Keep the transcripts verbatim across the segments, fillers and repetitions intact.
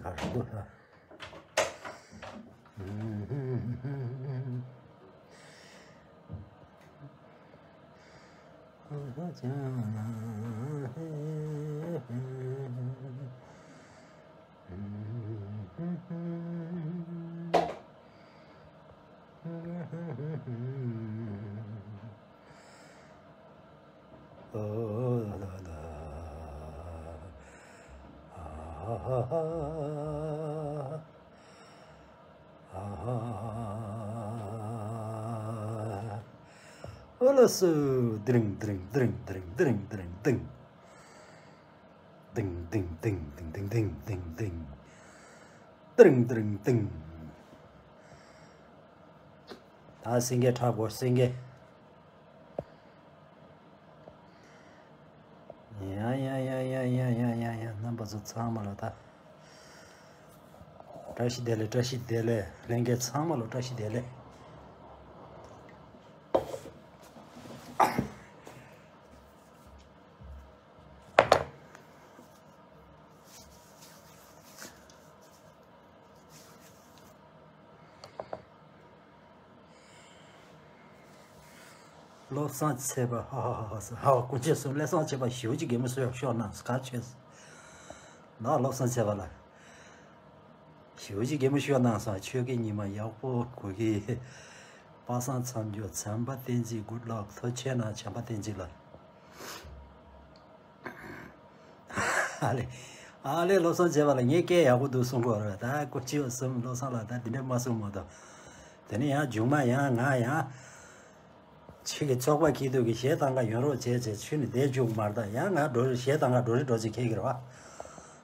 ག་རེ་འདུག་ལ། ཨོ་ལགས་སོ། དིང་དིང་དིང་། དིང་དིང་དིང་། དིང་དིང་དིང་། དིང་དིང་དིང་། དིང་དིང་དིང་། ད་སེང་གེ་འཁྲབ་དགོས། སེང་གེ། ཡ་ཡ་ཡ། རྣམ་པ་ཚོ་ཚང་མ་ལ་ད་བཀྲ་ཤིས་བདེ་ལེགས། བཀྲ་ཤིས་བདེ་ལེགས། ལྷན་རྒྱས་ཚང་མ་ལ་བཀྲ་ཤིས་བདེ་ལེགས། བློ་བཟང་ཚེ་དཔག་ཧ་ཧ་ཧ་ཧ། ཧ་ཧ། སྐུ་མཁྱེན་གསུམ། བློ་བཟང་ཚེ་དཔག་ཞེ་པོ་ཅིག་གད་མོ་ཤོར་ཤོར་གནང་སོང་། ག་ཆོད་སོང་། ན་བློ་བཟང་ཚེ་དཔག་ལགས། ཞེ་པོ་ཅིག་གད་མོ་ཤོར་གནང་སོང་། ཆོས་ཀྱི་ཉི་མ་ཡག་པོ་གོ་གི། པ་སངས་མཚམས་སྦྱོར། བྱམས་པ་བསྟན་འཛིན། good luck། ཐུགས་རྗེ་གནང་། བྱམས་པ་བསྟན་འཛིན་ལགས། ཨ་ལེ། ཨ་ལེ། བློ་བཟང་ཚེ་དཔག་ལགས། ངས་སྐད་ཡག་པོ་འདུག་གསུང་གི་ཡོད་རེད། ད་སྐུ་མཁྱེན་གསུམ། བློ་བཟང་ལགས་ད་འདི་འདྲ་མ་གསུང་མ་གཏོགས། དེ་ནས་ཡང་མཇུག་མ་ཡང་ང་ཡང་ཁྱེད་ཀྱི་ཚོགས་པ་སྐྱིད་སྡུག་གི་གཞས་གཏོང་ག་ཡོང་རོགས་བྱས་བྱས་ཁྱོད་ནི་བསྡད་བཅུག་མ་རེད། ད་ཡང་ང་འགྲོ་རེ། གཞས་གཏོང་ག་འགྲོ་རེ་འགྲོ་ཅིག་ཁེལ་གི་རེད་བ།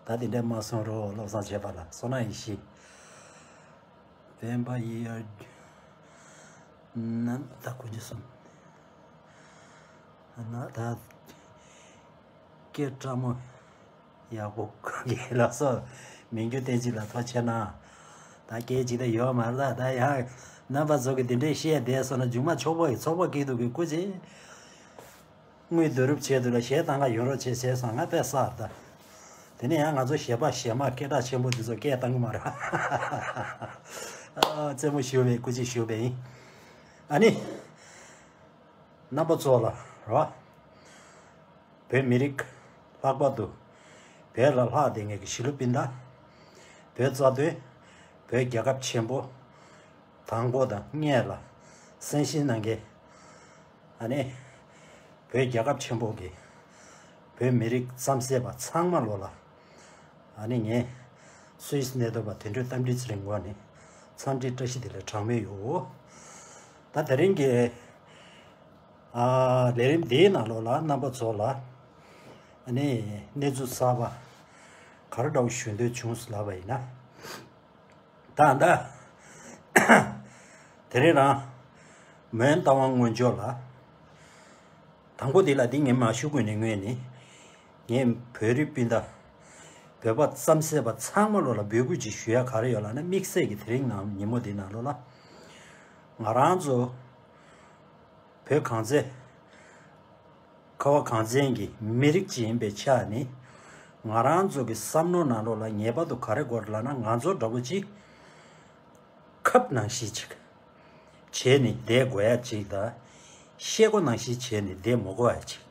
ད་འདི་འདྲ་མ་གསུང་རོགས། བློ་བཟང་ཚེ་དཔག་ལགས། བསོད་ནམས་ཡེ་ཤེས། སྤེན་པ་ཡེ་ཡར་ན་ད་སྐུ་མཁྱེན་གསུམ། ན་ད་སྐད་བཀྲ་མོ་ཡག་པོ་གི་ལགས་སོ། མི་འགྱུར་བསྟན་འཛིན་ལགས། ཐུགས་རྗེ་གནང་། ད་སྐད་ཅིག་ད་ཡོད་མ་རེད། ད་ད་ཡང་རྣམ་པ་ཚོ་གི་འདི་འདྲའི་བཤད་བསྡད་སོང་ན། མཇུག་མ་ཕྱུག་པོ་ཡི་ཚོགས་པ་སྐྱིད་སྡུག་གི་སྐུ་མཁྱེན། དངུལ་བསྡུ་རུབ་བྱས་འདུག་ལ། གཞས་གཏོང་ག་ཡོང་རོགས་བྱེད་བྱས་སོང་། ང་དཔེ་བསགས་ད། དེ་ནས་ཡང་ང་ཚོ་གཞས་པ་གཞས་མ་སྐད་གྲགས་ཆེན་པོ་འདི་ཚོ་སྐད་བཏང་གི་མ་རེད། ཨ། རྩེད་མོ་ཞུ་བའི་སྐུ་མཁྱེན་ཞུ་བ་ཡིན། ཨ་ནི། རྣམ་པ་ཚོ་ལ་རོ། བོད་མི་རིགས། ལྷག་པར་དུ་བོད་ལ་ལྷག་བསྡད་མཁན་གྱི་གཞིས་ལུས་སྤུན་ཟླ། བོད་རྩ་དོན། བོད་རྒྱལ་ཁབ་ཆེན་པོ་དང་པོ་དང་སྔོན་ལ་གསན་བཞེས་གནང་མཁན། ཨ་ནི། བོད་རྒྱལ་ཁབ་ཆེན་པོ་གི་བོད་མི་རིགས་རྩམ་ཟས་པ་ཚང་མ་ལོ་ལ། ཨ་ནི་ངས་སུད་སི་གནས་སྡོད་པ་དོན་གྲུབ་རྟ་མགྲིན་ཚེ་རིང་ངོས་ནས་འཚམས་འདྲི་བཀྲ་ཤིས་བདེ་ལེགས་གྲངས་མེད་ཡོད། ད་དེ་རིང་གི་ཨ་ལས་རིམ་འདིའི་ནང་ལོགས་ལ་རྣམ་པ་ཚོ་ལ་ཨ་ནི་གནས་ཚུལ་གསར་པ་ག་རེ་འདྲ་བོ་ཞུ་འདོད་བྱུང་སོང་ལབ་པ་ཡིན་ན། ད་ད། དེ་རིང་རང་མོན་རྟ་དབང་སྔོན་འཇོག་ལ། དང་པོ་དེ་ལ་འདི་ངས་མ་ཞུ་དགོས་ནས་སྔོན་ནས། ངས་བོད་རིགས་སྤུན་ཟླ། བོད་པ་རྩམ་ཟས་པ་ཚང་མ་ལོ་ལ་འབོད་སྐུལ་ཅིག་ཞུ་ཡ་ག་རེ་ཡོད་ལབ་ན། དམིགས་བསལ་གྱི་དེ་རིང་ནང་ཉིན་མོ་འདི་ནང་ལོ་ལ། ང་རང་ཚོ་བོད་གངས་ཅན། ཁ་བ་གངས་ཅན་གྱི་མི་རིགས་ཅིག་ཡིན་པའི་ཆ་ནས། ང་རང་ཚོ་གི་བསམ་བློ་ནང་ལོགས་ལ་ངེས་པར་དུ་ག་རེ་དགོས་ལབ་ན། ང་ཚོ་འདྲ་བོ་ཅིག་ཁབ་ནང་བཞིན་ཅིག་བྱས་ནས་བསྡད་དགོས་ཡ་ཅིག་དང་། ཤེལ་སྒོ་ནང་བཞིན་བྱས་ནས་བསྡད་མ་དགོས་ཡ་ཅིག་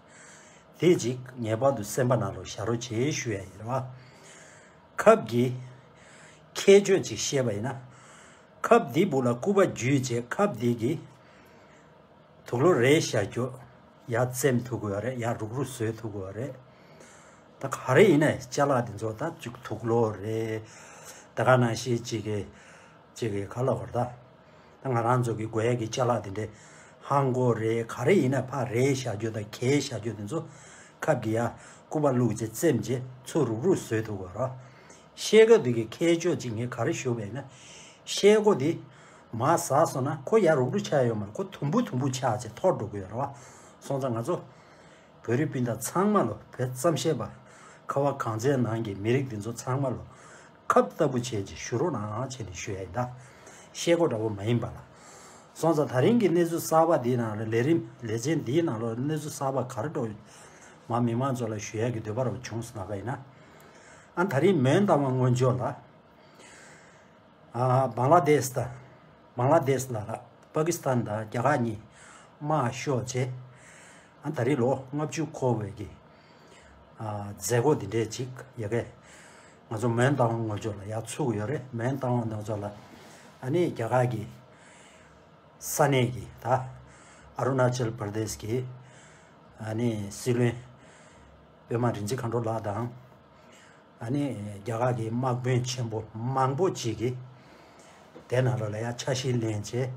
དེ་ཅིག་ངེས་པར་དུ་སེམས་པ་ནང་ལོགས་བཞག་རོགས་བྱེད་ཞུ་ཡ་ཡིན་རེད་བ། ཁབ་ཀྱི་ཁྱད་ཆོས་ཅིག་བཤད་པ་ཡིན་ན། ཁབ་འདི་སྦུག་ལ་སྐུད་པ་འཇུས་བྱས། ཁབ་འདི་གི་དུག་ལོག་རེ་བཞག་རྒྱུ། ཡར་བཙེམ་ཐུབ་ཀྱི་ཡོད་རེད། ཡར་རུག་རུག་བཟོས་ཐུབ་ཀྱི་ཡོད་རེད། ད་ག་རེ་ཡིན་ནའི་ཅ་ལག་འདི་ཚོ་ད་ཅིག་དུག་ལོག་རེད། ད་ག་ནང་བཞིན་ཅིག་གི་ཅིག་གི་ག་ལབ་དགོས་རེད་ད། ད་ང་རང་ཚོ་གི་དགོས་ཡ་གི་ཅ་ལག་འདི་འདྲའི་ཧང་གོ་རེད། ག་རེ་ཡིན་ན་ཕར་རེད་བཞག་རྒྱུ་དང་གས་བཞག་རྒྱུ་འདི་ཚོ་ཁབ་ཀྱི་ཡ་སྐུད་པ་བླུགས་བྱས་བཙེམས་བྱས་ཚུར་རུག་རུག་བཟོས་ཐུབ་དགོས་ར། ཤེལ་སྒོ་འདི་གི་ཁྱད་ཆོས་ཅིག་ངས་ག་རེ་ཞུ་བས་ན། ཤེལ་སྒོ་འདི་མར་ཟགས་སོང་ན་ཁོ་ཡ་རུག་རུག་ཆགས་ཡོད་མ་རེད། ཁོ་དུམ་བུ་དུམ་བུ་ཆགས་བྱས་འཐོར་འགྲོ་གི་ཡོད་ར་བ། སོང་ཙང་ང་ཚོ་བོད་རིགས་སྤུན་ཟླ་ཚང་མ་ལོ། བོད་རྩམ་ཟས་པ་ཁ་བ་གངས་ཅན་ནང་གི་མི་རིགས་འདི་ཚོ་ཚང་མ་ལོ། ཁབ་ལྟ་བུ་བྱས་ཀྱི་བཞུགས་རོགས་གནང་བྱས་ནས་ཞུ་ཡ་ཡིན་ད། ཤེལ་སྒོ་འདྲ་བོ་མ་ཡིན་པ་ལ། སོང་ཙང་དེ་རིང་གི་གནས་ཚུལ་གསར་པ་འདིའི་ནང་ལ། ལས་རིམ་ལེ་ཚན་འདིའི་ནང་ལ་གནས་ཚུལ་གསར་པ་ག་རེ་འགྲོ་མ་མི་མང་ཚོ་ལ་ཞུ་ཡ་གི་འདོད་པ་རུ་བྱུང་སོང་ལབ་པ་ཡིན་ན། ཨ་དེ་རིང་མོན་རྟ་དབང་སྔོན་འཇོག་ལ། ཨ་བང་ལ་དེཤ་དང་། བང་ལ་དེཤ་ལ་ལ་པ་ཀི་སི་ཐན་དང་རྒྱ་གར་གཉིས་དམག་ཤོར་རྗེས། ཨ་ད་རེས་ལོ་ལྔ་བཅུ་འཁོར་བའི་གི་ཨ་མཛད་སྒོ་འདི་འདྲས་ཅིག་ཡ་གི་ང་ཚོ་མོན་རྟ་དབང་ངོས་ཕྱོགས་ལ་ཡར་ཚུགས་ཡོད་རེད། མོན་རྟ་དབང་ངོས་ཕྱོགས་ལ་ཨ་ནི་རྒྱ་གར་གྱི་ས་གནས་ཀྱི་ད་ཨ་རུ་ན་ཅལ་པར་དེཤ་གི་ཨ་ནི་སྲིད་བློན་པད་མ་རིག་འཛིན་མཁའ་འགྲོ་ལགས་དང་། ཨ་ནི་རྒྱ་གར་གྱི་དམག་དཔོན་ཆེན་པོ་མང་པོ་ཅིག་གིས་དེ་ནང་ལོགས་ལ་ཡང་ཆ་ཤས་ལེན་བྱས།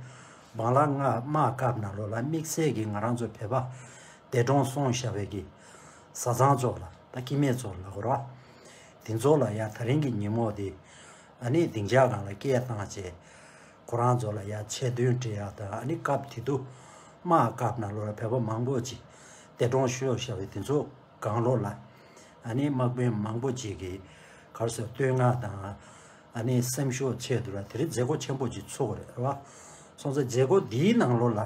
བང་ལ་ང་དམག་སྐབས་ནང་ལོགས་ལ་དམིགས་བསལ་གྱིས་ང་རང་ཚོ་བོད་པ་འདས་གྲོངས་སོང་བཞག་པའི་གི་བཟའ་ཚང་ཚོ་ལ་ད་སྐྱེ་དམན་ཚོ་ལ་གོ་ར་དེ་ཚོ་ལ་ཡང་ད་རིང་གི་ཉིན་མོ་དེ་ཨ་ནི་སྡིངས་ཆ་སྒང་ལ་སྐད་བཏང་བྱས། ཁོ་རང་ཚོ་ལ་ཡང་ཆེ་འདོན་སྤྲད་ཡག་དང་། ཨ་ནི་སྐབས་དེ་དུས་དམག་སྐབས་ནང་ལོགས་ལ་བོད་པ་མང་པོ་ཅིག་འདས་གྲོངས་ཤོར་བཞག་པའི་དེ་ཚོ་སྒང་ལོགས་ལ། ཨ་ནི་དམག་དཔོན་མང་པོ་ཅིག་གིས་ག་རེ་ཟེར། བསྟོད་བསྔགས་དང་། ཨ་ནི་སེམས་ཤུགས་ཆེད་དུ་ལ་དེ་རིང་མཛད་སྒོ་ཆེན་པོ་ཅིག་ཚུགས་པ་རེད་བ། སོང་ཙང་མཛད་སྒོ་འདིའི་ནང་ལོགས་ལ་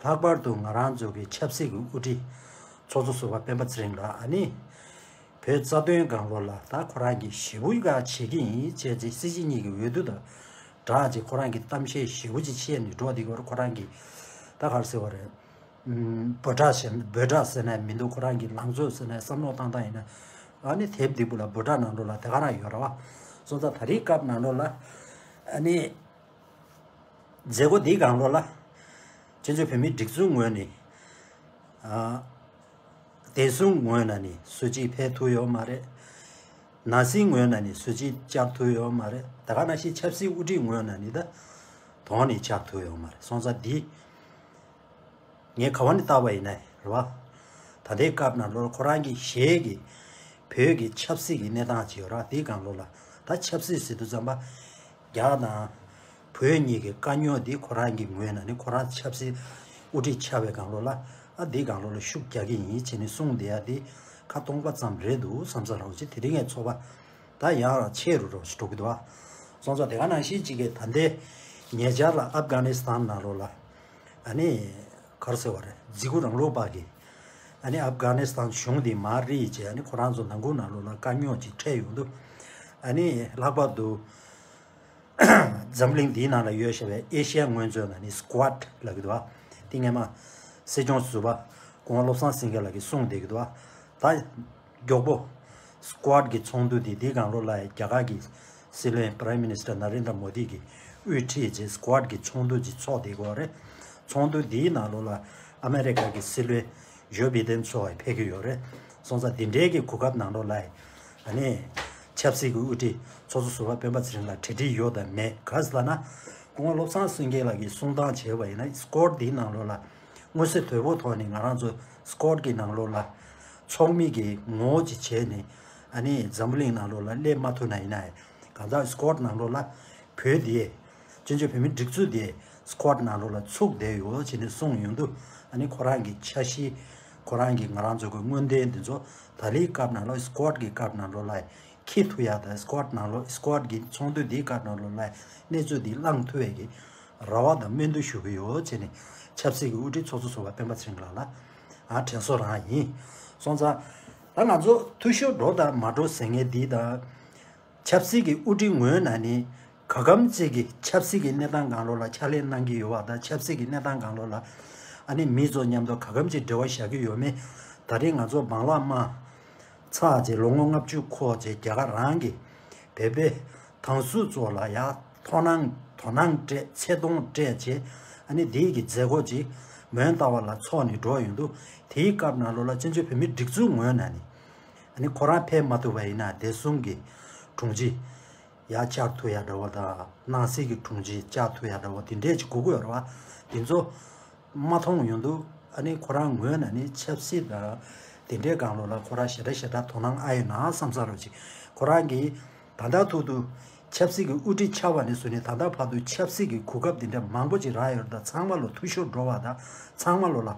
ལྷག་པར་དུ་ང་རང་ཚོ་གི་ཆབ་སྲིད་ཀྱི་དབུ་ཁྲིད་ཚོགས་གཙོ་ཟུར་པ་སྤེན་པ་ཚེ་རིང་ལགས། ཨ་ནི་བོད་རྩ་དོན་སྒང་ལོགས་ལ་ད་ཁོ་རང་གིས་ཞེ་པོ་ག་བྱེད་ཀྱི་ཡིན་བྱས་ཚེ། སྲིད་སྤྱི་གཉིས་ཀྱི་འོས་བསྡུ་དང་སྦྲགས་ཅིག་ཁོ་རང་གིས་གཏམ་བཤད་ཞེ་པོ་ཅིག་བྱས་ནས་འགྲོ་བསྡད་ཀྱི་ཡོད་རེད། ཁོ་རང་གིས་ད་ག་རེ་ཟེར་བ་རེད། འབོད་སྒྲ་ཟེར། འབོད་སྒྲ་ཟེར་ན་མི་འདུག་ཁོ་རང་གི་ལངས་ཕྱོགས་ཟེར་ན་བསམ་བློ་བཏང་སྟངས་ཡིན་ན། ཨ་ནི་དེབ་འདི་པོ་ལ་འབོད་སྒྲ་ནང་ལོགས་ལ་དེ་ག་རང་ཡོད་རེད་བ། སོང་ཙང་ད་རེས་སྐབས་ནང་ལོགས་ལ་ཨ་ནི་མཛད་སྒོ་འདིའི་སྒང་ལོགས་ལ་བཙན་བྱོལ་བོད་མིའི་སྒྲིག་འཛུགས་ངོས་ནས། ཨ་བདེ་སྲུང་ངོས་ནས་ནི་སུ་གཅིག་ཕེབས་ཐུབ་ཡོད་མ་རེད། ནང་སྲིད་ངོས་ནས་ནི་སུ་གཅིག་བཅར་ཐུབ་ཡོད་མ་རེད། ད་ག་ནང་བཞིན་ཆབ་སྲིད་དབུ་ཁྲིད་ངོས་ནས་ནི་ད་དོན་ནི་བཅར་ཐུབ་ཡོད་མ་རེད། སོང་ཙང་འདི་ངས་ག་བ་ནས་བལྟས་པ་ཡིན་ན་རེད་བ། ད་ལྟའི་སྐབས་ནང་ལོགས་ཁོ་རང་གི་གཞས་ཀྱི་བོད་ཀྱི་ཆབ་སྲིད་ཀྱི་གནས་སྟངས་ཅིག་ཡོད་ར། དེའི་སྒང་ལོགས་ལ་ད་ཆབ་སྲིད་ཟེར་དུས་ཙམ་པ། རྒྱ་དང་བོད་གཉིས་ཀྱི་དཀའ་རྙོག་འདི་ཁོ་རང་གི་ངོས་ནས་ནི་ཁོ་རང་ཆབ་སྲིད་དབུ་ཁྲིད་ཆགས་པའི་སྒང་ལོགས་ལ། ཨ་འདིའི་སྒང་ལོགས་ལ་ཤུགས་རྒྱག་གི་ཡིན་བྱས་ནས་གསུངས་བསྡད་ཡ་འདི་ཁ་སྟོང་པ་ཙམ་རེད་འདུག་བསམ་ས་རང་ཅིག་དེ་རིང་ངའི་ཚོར་བ་ད་ཡང་ཆེ་རུ་རུ་ཞིག་འགྲོ་གི་འདུག་ཨ། སོང་ཙང་དེ་ག་ནང་བཞིན་ཅིག་གིས་ད་ལྟའི་ཉེ་ཆར་ལ་ཨབ་གྷ་ནི་སི་ཐན་ནང་ལོགས་ལ་ཨ་ནི་ག་རེ་ཟེར་བ་རེད། འཛིན་སྐྱོང་རང་ལུགས་པ་གི་ཨ་ནི་ཨབ་གྷ་ནི་སི་ཐན་གཞུང་འདི་མར་རིལ་བྱས། ཨ་ནི་ཁོ་རང་ཚོ་ནང་ཁུལ་ནང་ལོགས་ལ་དཀའ་རྙོག་ཅིག་འཕྲད་ཡོང་དུས། ཨ་ནི་ལྷག་པར་དུ་འཛམ་གླིང་འདིའི་ནང་ལ་ཡོད་བཞག་པའི་ཨེ་ཤི་ཡ་སྔོན་ཚོད་ནང་ནི་སི་ཀུའཌ་ལབ་ཀྱི་འདུག་བ། དེ་སྔས་མ་སྲིད་སྐྱོང་ཟུར་པ་སྐུ་ངོ་བློ་བཟང་སེང་གེ་ལགས་ཀྱིས་གསུངས་བསྡད་ཀྱི་འདུག་བ། ད་མགྱོགས་པོ་སི་ཀུའཌ་གི་ཚོགས་འདུ་དེ་འདིའི་སྒང་ལོགས་ལ་རྒྱ་གར་གྱི་སྲིད་བློན་Prime Minister Narendra Modi གིས་དབུ་ཁྲིད་བྱས་སི་ཀུའཌ་གི་ཚོགས་འདུ་ཅིག་ཚོགས་བསྡད་ཀྱི་ཡོད་རེད། ཚོགས་འདུ་འདིའི་ནང་ལོགས་ལ་ཨ་མེ་རི་ཀ་གི་སྲིད་བློན་ཇོ་བྷི་ཏན་མཆོག་ཕེབས་ཀྱི་ཡོད་རེད། སོང་ཙང་འདི་འདྲའི་གི་གོ་སྐབས་ནང་ལོགས་ལ་ཨ་ནི་ཆབ་སྲིད་ཀྱི་དབུ་ཁྲིད་ཚོགས་གཙོ་ཟུར་པ་སྤེན་པ་ཚེ་རིང་ལ་གྲ་སྒྲིག་ཡོད་དམ་མེད་ག་ཟེར་ལབ་ན། སྐུ་ངོ་བློ་བཟང་སེང་གེ་ལགས་ཀྱིས་གསུང་སྟངས་བྱས་པ་ཡིན་ན་སི་ཀུའཌ་འདིའི་ནང་ལོགས་ལ་མངོན་གསལ་དོད་པོ་ཐོག་ནས་ང་རང་ཚོ་སི་ཀུའཌ་གི་ནང་ལོགས་ལ་ཚོགས་མི་གི་ངོ་བོ་ཅིག་བྱས་ནས་ཨ་ནི་འཛམ་བུ་གླིང་ནང་ལོགས་ལ་སླེབས་མ་ཐུབ་ན་ཡིན་ན་ཡང་། གང་ལྟར་སི་ཀུའཌ་ནང་ལོགས་ལ་བོད་འདི་བཙན་བྱོལ་བོད་མིའི་སྒྲིག་འཛུགས་དེ་སི་ཀུའཌ་ནང་ལོགས་ལ་ཚུགས་བསྡད་ཡོད་ཅེས་ནས་གསུངས་ཡོང་དུས། ཨ་ནི་ཁོ་རང་གི་འཆར་གཞི། ཁོ་རང་གི་ང་རང་ཚོ་གི་དངོས་འབྲེལ་འདི་ཚོ་ད་ལོའི་སྐབས་ནང་ལོགས་སི་ཀུའཌ་གི་སྐབས་ནང་ལོགས་ལ་འཁྱེར་ཐུབ་ཡ་དང་། སི་ཀུའཌ་ནང་ལོགས་སི་ཀུའཌ་གི་ཚོགས་འདུ་འདིའི་སྐབས་ནང་ལོགས་ལ་གནས་ཚུལ་འདི་བླང་ཐུབ་ཡ་གི་རེ་བ་དང་སྨོན་འདུན་ཞུ་གི་ཡོད་ཅེས་ནས་ཆབ་སྲིད་ཀྱི་དབུ་ཁྲིད་ཚོགས་གཙོ་ཟུར་པ་སྤེན་པ་ཚེ་རིང་ལགས་ལ་ཨ་དྲན་གསོ་རང་ཡིན། སོང་ཙང་ད་ང་ཚོ་འཐུས་ཤོར་འགྲོ་དང་མ་འགྲོ་ཟེར་མཁན་འདི་དང་། ཆབ་སྲིད་ཀྱི་དབུ་ཁྲིད་ངོས་ནས་ནི་ག་གམ་ཅིག་གི་ཆབ་སྲིད་ཀྱི་གནས་སྟངས་སྒང་ལོགས་ལ་ཕྱག་ལས་གནང་གི་ཡོད་པ་དང་། ཆབ་སྲིད་ཀྱི་གནས་སྟངས་སྒང་ལོགས་ལ་ཨ་ནི་མི་ཚོ་མཉམ་དུ་ག་གམ་ཅིག་འབྲེལ་བ་བཞག་གི་ཡོད་མེད། ད་རེས་ང་ཚོ་བང་ལ་དམག་ཚར་རྗེས་ལོ་ངོ་ལྔ་བཅུ་འཁོར་རྗེས་རྒྱ་གར་རང་གི་བོད་པའི་དྭང་བསུ་ཚོ་ལ་ཡ་དོ་སྣང་དོ་སྣང་སྤྲད། ཚེ་གདོང་སྤྲད་བྱས། ཨ་ནི་དེའི་གི་མཛད་སྒོ་ཅིག་མོན་རྟ་དབང་ལ་ཚོགས་ནས་འགྲོ་ཡོང་དུས། དེའི་སྐབས་ནང་ལོགས་ལ་བཙན་བྱོལ་བོད་མིའི་སྒྲིག་འཛུགས་ངོས་ནས་ནི་ཨ་ནི་ཁོ་རང་ཕེབས་མ་ཐུབ་པ་ཡིན་ན་བདེ་སྲུང་གི་དྲུང་ཆེ་ཡར་བཅར་ཐུབ་ཡ་འདྲ་བོ་དང་། ནང་སྲིད་ཀྱི་དྲུང་ཆེ་བཅར་ཐུབ་ཡ་འདྲ་བོ་དེ་འདྲས་ཅིག་དགོས་ཀྱི་ཡོད་རེད་བ། དེ་ཚོ་མ་མཐོང་ཡོང་དུས། ཨ་ནི་ཁོ་རང་ངོས་ནས་ནི་ཆབ་སྲིད་དང་དེ་འདྲའི་སྒང་ལོགས་ལ་ཁོ་རང་ཞེ་དྲག་ཞེ་དྲག་དོ་སྣང་ཨ་ཡོད་ན་བསམ་ས་རོ་ཅིག་ཁོ་རང་གིས་ད་ལྟ་ཐུག་ཏུ་ཆབ་སྲིད་ཀྱི་དབུ་ཁྲིད་ཆགས་པ་ནས་བཟུང་ནས་ད་ལྟ་བར་དུ་ཆབ་སྲིད་ཀྱི་གོ་སྐབས་དེ་འདྲ་མང་པོ་ཅིག་རག་ཡོད་རེད། ད་ཚང་མ་ལོ་འཐུས་ཤོར་འགྲོ་བ་དང་། ཚང་མ་ལོ་ལ་དོ་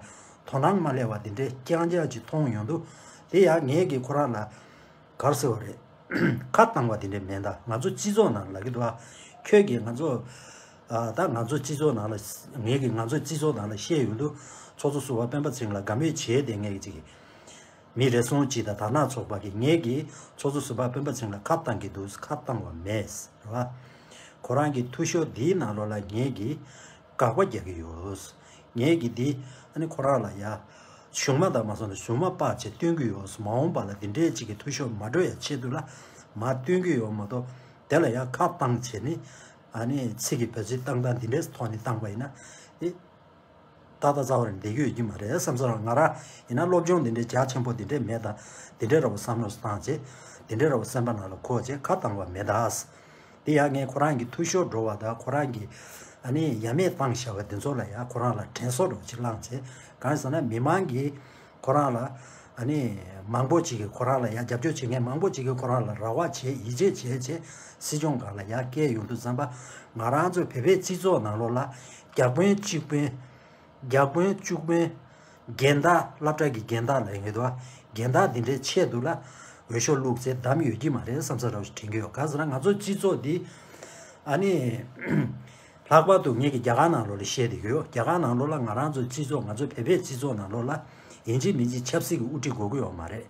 སྣང་མ་སླེབས་པ་དེ་འདྲའི་རྐྱང་རྐྱང་ཅིག་མཐོང་ཡོང་དུས། དེ་ཡང་ངས་ཀྱིས་ཁོ་རང་ལ་ག་རེ་ཟེར་བ་རེད། ཁ་བཏང་བ་དེ་འདྲ་མེད། ད་ང་ཚོ་སྤྱི་ཚོགས་ནང་ལ་གི་འདུག་ཨ། ཁྱོད་ཀྱིས་ང་ཚོ་ཨ་ད་ང་ཚོ་སྤྱི་ཚོགས་ནང་ལ། ངས་ཀྱིས་ང་ཚོ་སྤྱི་ཚོགས་ནང་ལ་བཤད་ཡོང་དུས། ཚོགས་གཙོ་ཟུར་པ་སྤེན་པ་ཚེ་རིང་ལ་དགའ་མོས་བྱས་ཏེ་ངས་ཀྱིས་ཅིག་མི་རེ་ཟུང་ཅིག་དང་དར་ནག་ཚོགས་པ་གིས་ངས་ཀྱིས་ཚོགས་གཙོ་ཟུར་པ་སྤེན་པ་ཚེ་རིང་ལ་ཁ་བཏང་གི་འདུག་ཁ་བཏང་བ་མེད་རེད་བ། ཁོ་རང་གི་འཐུས་ཤོར་འདིའི་ནང་ལོགས་ལ་ངེད་ཀྱིས་དགག་པ་རྒྱག་གི་ཡོད། ངེད་ཀྱིས་འདི་ཨ་ནི་ཁོ་རང་ལ་ཡ་གཞུག་མ་དང་མ་སོང་ན་གཞུག་མ་དཔག་བྱས་སྟོན་གྱི་ཡོད། མ་འོངས་པ་ལ་འདི་འདྲའི་ཅིག་གི་འཐུས་ཤོར་མ་འགྲོ་ཡ་ཆེད་དུ་ལ་མ་སྟོན་གྱི་ཡོད་མ་གཏོགས། དེ་ལ་ཡ་ཁ་བཏང་བྱས་ནི་ཨ་ནི་ཚིག་གི་བེད་སྤྱོད་བཏང་སྟངས་འདི་འདྲའི་ཐོག་ནས་བཏང་པ་ཡིན་ན་ཨེ། ཏག་ཏག་རྩ་བ་རེད་བསྡད་རྒྱུ་ཡོད་ཀྱི་མ་རེད་བསམ་ས་རང་ང་རང་ཡིན་ན་སློབ་སྦྱོང་འདི་འདྲའི་རྒྱ་ཆེན་པོ་འདི་འདྲའི་མེད་ད། འདི་འདྲའི་ར་བ་བསམ་བློ་བཏང་བྱས་འདི་འདྲའི་ར་བ་སེམས་པ་ནང་ལ་འཁོར་བྱས་ཁ་བཏང་བ་མེད་ད། དེ་ཡང་ངས་ཁོ་རང་གི་འཐུས་ཤོར་འགྲོ་བ་དང་ཁོ་རང་གི་ཨ་ནི་ཡ་མེད་བཏང་བཞག་པ་འདི་ཚོ་ལ་ཡང་ཁོ་རང་ལ་དྲན་གསོ་འདྲ་བོ་ཅིག་བླངས་བྱས་གང་ཟེར་ན་མི་མང་གིས་ཁོ་རང་ལ་ཨ་ནི་མང་པོ་ཅིག་གིས་ཁོ་རང་ལ་ཡང་རྒྱབ་སྐྱོར་བྱེད་མཁན་མང་པོ་ཅིག་གིས་ཁོ་རང་ལ་ར་བ་བྱས་ཡིད་ཆེས་བྱས་བྱས་སྲིད་སྐྱོང་སྒང་ལ་ཡང་བསྐྱལ་ཡོང་དུས་ཙམ་པ་ང་རང་ཚོ་བོད་པའི་སྤྱི་ཚོགས་ནང་ལོགས་ལ་རྒྱག་དཔོན་གཅིག་དཔོན། རྒྱག་དཔོན་བཅུ་དཔོན། རྒན་བདག་སློབ་གྲྭ་གི་རྒན་བདག་ལ་ཡོད་དོ། རྒན་བདག་འདི་འདྲའི་ཆེད་དུ་ལ་འོས་ཤོག་བླུགས་ཚེ་བདམས་ཡོད་ཀྱི་མ་རེད་བསམ་ས་ར་བ་ཞིག་དྲན་གྱི་ཡོད། ག་ཟེར་ན་ང་ཚོ་སྤྱི་ཚོགས་འདི་ཨ་ནི་ལྷག་པར་དུ་ངེད་ཀྱི་རྒྱ་གར་ནང་ལོགས་ལ་བཤད་བསྡད་ཀྱི་ཡོད། རྒྱ་གར་ནང་ལོགས་ལ་ང་རང་ཚོ་སྤྱི་ཚོགས་ང་ཚོ་བོད་པའི་སྤྱི་ཚོགས་ནང་ལོགས་ལ་ཡིན་གཅིག་མིན་གཅིག་ཆབ་སྲིད་ཀྱི་དབུ་ཁྲིད་དགོས་ཀྱི་ཡོད་མ་རེད།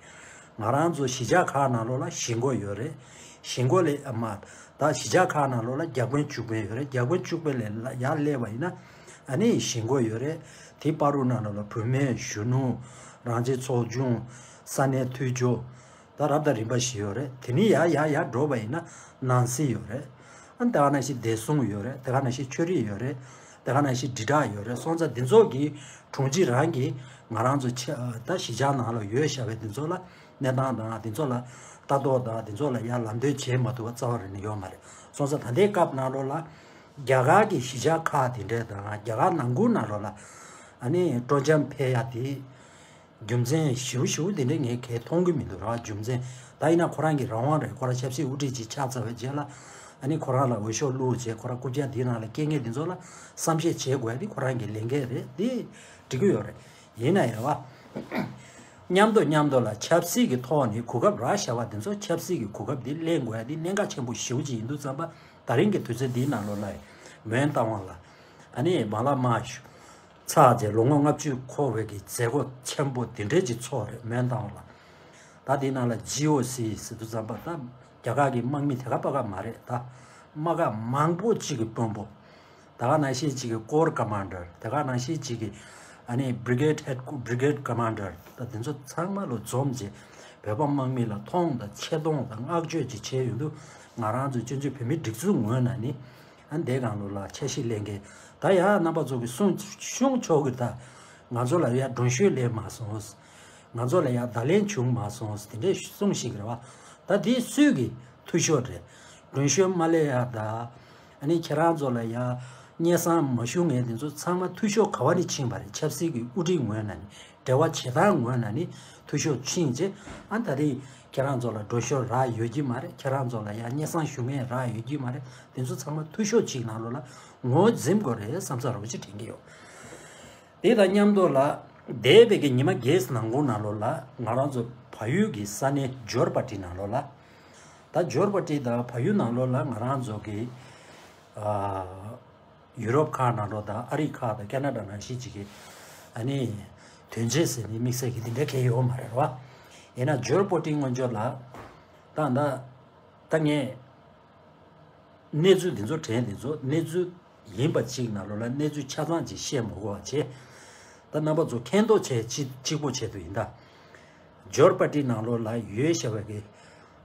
ང་རང་ཚོ་གཞིས་ཆགས་ཁག་ནང་ལོགས་ལ་གཞིས་འགོ་ཡོད་རེད། གཞིས་འགོ་ལས་ཨ་མ། ད་གཞིས་ཆགས་ཁག་ནང་ལོགས་ལ་རྒྱག་དཔོན་བཅུ་དཔོན་ཡོད་རེད། རྒྱག་དཔོན་བཅུ་དཔོན་ལས་ལ་ཡར་སླེབས་པ་ཡིན་ན་ཨ་ནི་གཞིས་འགོ་ཡོད་རེད། དེ་བར་དུ་ནང་ལོགས་ལ་བུད་མེད་གཞོན་ནུ་རང་བཙན་ཚོགས་ཆུང་ས་གནས་འཐུས་ཚབ་ད་རབ་དང་རིམ་པ་བཞི་ཡོད་རེད། དེ་ནས་ཡར་ཡར་ཡར་འགྲོ་བ་ཡིན་ན་ནང་སྲིད་ཡོད་རེད། ཨ་ནི་དེ་ག་ནང་བཞིན་བདེ་སྲུང་ཡོད་རེད། དེ་ག་ནང་བཞིན་ཆོས་རིག་ཡོད་རེད། དེ་ག་ནང་བཞིན་དྲིལ་བསྒྲགས་ཡོད་རེད། སོང་ཙང་འདི་ཚོ་གི་དྲུང་ཆེ་རང་གིས་ང་རང་ཚོ་ཆ་ད་གཞིས་ཆགས་ནང་ལ་ཡོད་བཞག་པའི་འདི་ཚོ་ལ་གནས་སྟངས་དང་འདི་ཚོ་ལ་ལྟ་རྟོག་དང་འདི་ཚོ་ལ་ཡར་ལམ་སྟོན་བྱེད་མ་ཐུབ་པ་རྩ་བ་རེ་ནས་ཡོད་མ་རེད། སོང་ཙང་ད་ལྟའི་སྐབས་ནང་ལོགས་ལ་རྒྱ་གར་གྱི་གཞིས་ཆགས་ཁག་དེ་འདྲས་དང་རྒྱ་གར་ནང་ཁུལ་ནང་ལོགས་ལ་ཨ་ནི་སྤྲོ་འཆམ་འཕེལ་ཡ་དེ་རྒྱུ་མཚན་ཞེ་པོ་ཞེ་པོ་དེ་འདྲས་ངས་གས་མཐོང་གི་མི་འདུག་ར། རྒྱུ་མཚན་ད་ཡིན་ན་ཁོ་རང་གི་རང་དབང་རེད། ཁོ་རང་ཆབ་སྲིད་དབུ་ཁྲིད་ཅིག་ཆགས་ཚར་བའི་རྗེས་ལ་ཨ་ནི་ཁོ་རང་ལ་འོས་ཤོག་བླུགས་བྱས་ཁོ་རང་རྐུབ་བཀྱག་འདི་ནང་ལ་སྐྱེལ་མཁན་འདི་ཚོ་ལ་བསམ་ཤེས་བྱེད་དགོས་ཡ་དེ་ཁོ་རང་གི་ལས་འགན་རེད། དེ་འགྲིག་གི་ཡོད་རེད། ཡིན་ན་ཡང་བ། མཉམ་དུ་མཉམ་དུ་ལ་ཆབ་སྲིད་ཀྱི་ཐོག་ནས་གོ་སྐབས་རག་བཞག་པ་དེ་ཚོ་ཆབ་སྲིད་ཀྱི་གོ་སྐབས་འདི་ལེན་དགོས་ཡ་འདི་གནད་འགག་ཆེན་པོ་ཞེ་པོ་ཅིག་ཡིན་དུས་ཙམ་པ་ད་རིང་གི་དུས་ཚོད་འདིའི་ནང་ལོགས་ལ་མོན་རྟ་དབང་ལ་ཨ་ནི་མ་ལ་མ་ཞུ་ཚར་རྗེས་ལོ་ངོ་ལྔ་བཅུ་འཁོར་བའི་གི་མཛད་སྒོ་ཆེན་པོ་འདི་འདྲས་ཅིག་ཚོགས་རེད་མོན་རྟ་དབང་ལ། ད་དེའི་ནང་ལ་ཇི་ཨོ་སི་ཟེར་དུས་ཙམ་པ་ད་རྒྱ་གར་གྱི་དམག་མི་དེ་ག་པ་ག་མ་རེད། ད་དམག་སྒར་མང་པོ་གཅིག་གི་དཔོན་པོ། ད་ག་ནང་བཞིན་གཅིག་གི་ཀོར་ཀ་མན་ཌར། ད་ག་ནང་བཞིན་གཅིག་གི་ཨ་ནི་བྷི་རི་གེཌ་ཧེཌ་བྷི་རི་གེཌ་ཀ་མན་ཌར། ད་དེ་ཚོ་ཚང་མ་ལོ་འཛོམས་རྗེས་བོད་པ་དམག་མི་ལ་མཐོང་དང་ཆེ་མཐོང་དང་བསྔགས་བརྗོད་ཅིག་བྱས་ཡོང་དུས་ང་རང་ཚོ་སྤྱི་མཐུན་བོད་མིའི་སྒྲིག་འཛུགས་ངོས་ནས་ནི་ཨ་འདས་གང་ལོ་ལ་འཆར་གཞི་ལེན་མཁན་ད་ཡ་རྣམ་པ་ཚོ་གི་གསུང་གཞུང་ཆོག་གི་ད་ང་ཚོ་ལ་ཡ་མགྲོན་ཤོས་སླེབས་མ་སོང་། ང་ཚོ་ལ་ཡང་བརྡ་ལན་བྱུང་མ་སོང་དེ་འདྲའི་གསུང་ཞིག་རེད་བ། ད་དེ་སུས་ཀྱི་འཐུས་ཤོར་རེད། མགྲོན་ཤོས་མ་སླེབས་ཡ་ད། ཨ་ནི་ཁྱེད་རང་ཚོ་ལ་ཡང་སྙན་སེང་མ་ཞུ་མཁན་དེ་ཚོ་ཚང་མ་འཐུས་ཤོར་ག་བ་ནས་ཕྱིན་པ་རེད། ཆབ་སྲིད་ཀྱི་དབུ་ཁྲིད་ངོས་ནས་ནི་འབྲེལ་བ་བྱེད་སྟངས་ངོས་ནས་ནི་འཐུས་ཤོར་ཕྱིན་རྗེས་ཨ་ད་རེས་ཁྱེད་རང་ཚོ་ལ་མགྲོན་ཤོས་རག་ཡོད་ཀྱི་མ་རེད། ཁྱེད་རང་ཚོ་ལ་ཡང་སྙན་སེང་ཞུ་མཁན་རག་ཡོད་ཀྱི་མ་རེད། དེ་ཚོ་ཚང་མ་འཐུས་ཤོར་ཅིག་ནང་ལོགས་ལ་ངོ་འཛིན་དགོས་རེད་བསམ་ས་རོ་ཅིག་དྲན་གྱི་ཡོད། དེ་དང་མཉམ་དུ་ལ་འདས་པའི་གི་ཉི་མ་བརྒྱད་ནང་ཁུལ་ནང་ལོགས་ལ་ང་རང་ཚོ་བལ་ཡུལ་གྱི་ས་གནས་ཇོར་པ་ཏི་ནང་ལོགས་ལ། ད་ཇོར་པ་ཏི་དང་བལ་ཡུལ་ནང་ལོགས་ལ་ང་རང་ཚོ་གི་ཨ་ཡུ་རོབ་ཁག་ནང་ལོགས་དང་ཨ་རི་ཁག་དང་ཁེ་ན་ཌ་ནང་བཞིན་ཅིག་གི་ཨ་ནི་དོན་རྐྱེན་ཟེར་ནི་དམིགས་བསལ་གྱི་དེ་འདྲ་གང་ཡོད་མ་རེད་བ། ཡིན་ན་ཇོར་པ་ཏི་སྔོན་ཆད་ལ་ད་ད་ད་ངས། གནས་ཚུལ་འདི་ཚོ་དྲན་འདི་ཚོ་གནས་ཚུལ་ཡིན་པ་གཅིག་ནང་ལོགས་ལ་གནས་ཚུལ་ཆ་ཚང་ཅིག་བཤད་མ་དགོས་པ་བྱས། ད་རྣམ་པ་ཚོ་མཁྱེན་རྟོགས་བྱས་གཅིག་གཅིག་པོ་བྱས་དུ་ཡིན་ད། ཇོར་པ་ཏི་ནང་ལོགས་ལ་ཡོད་བཞག་པའི་གི་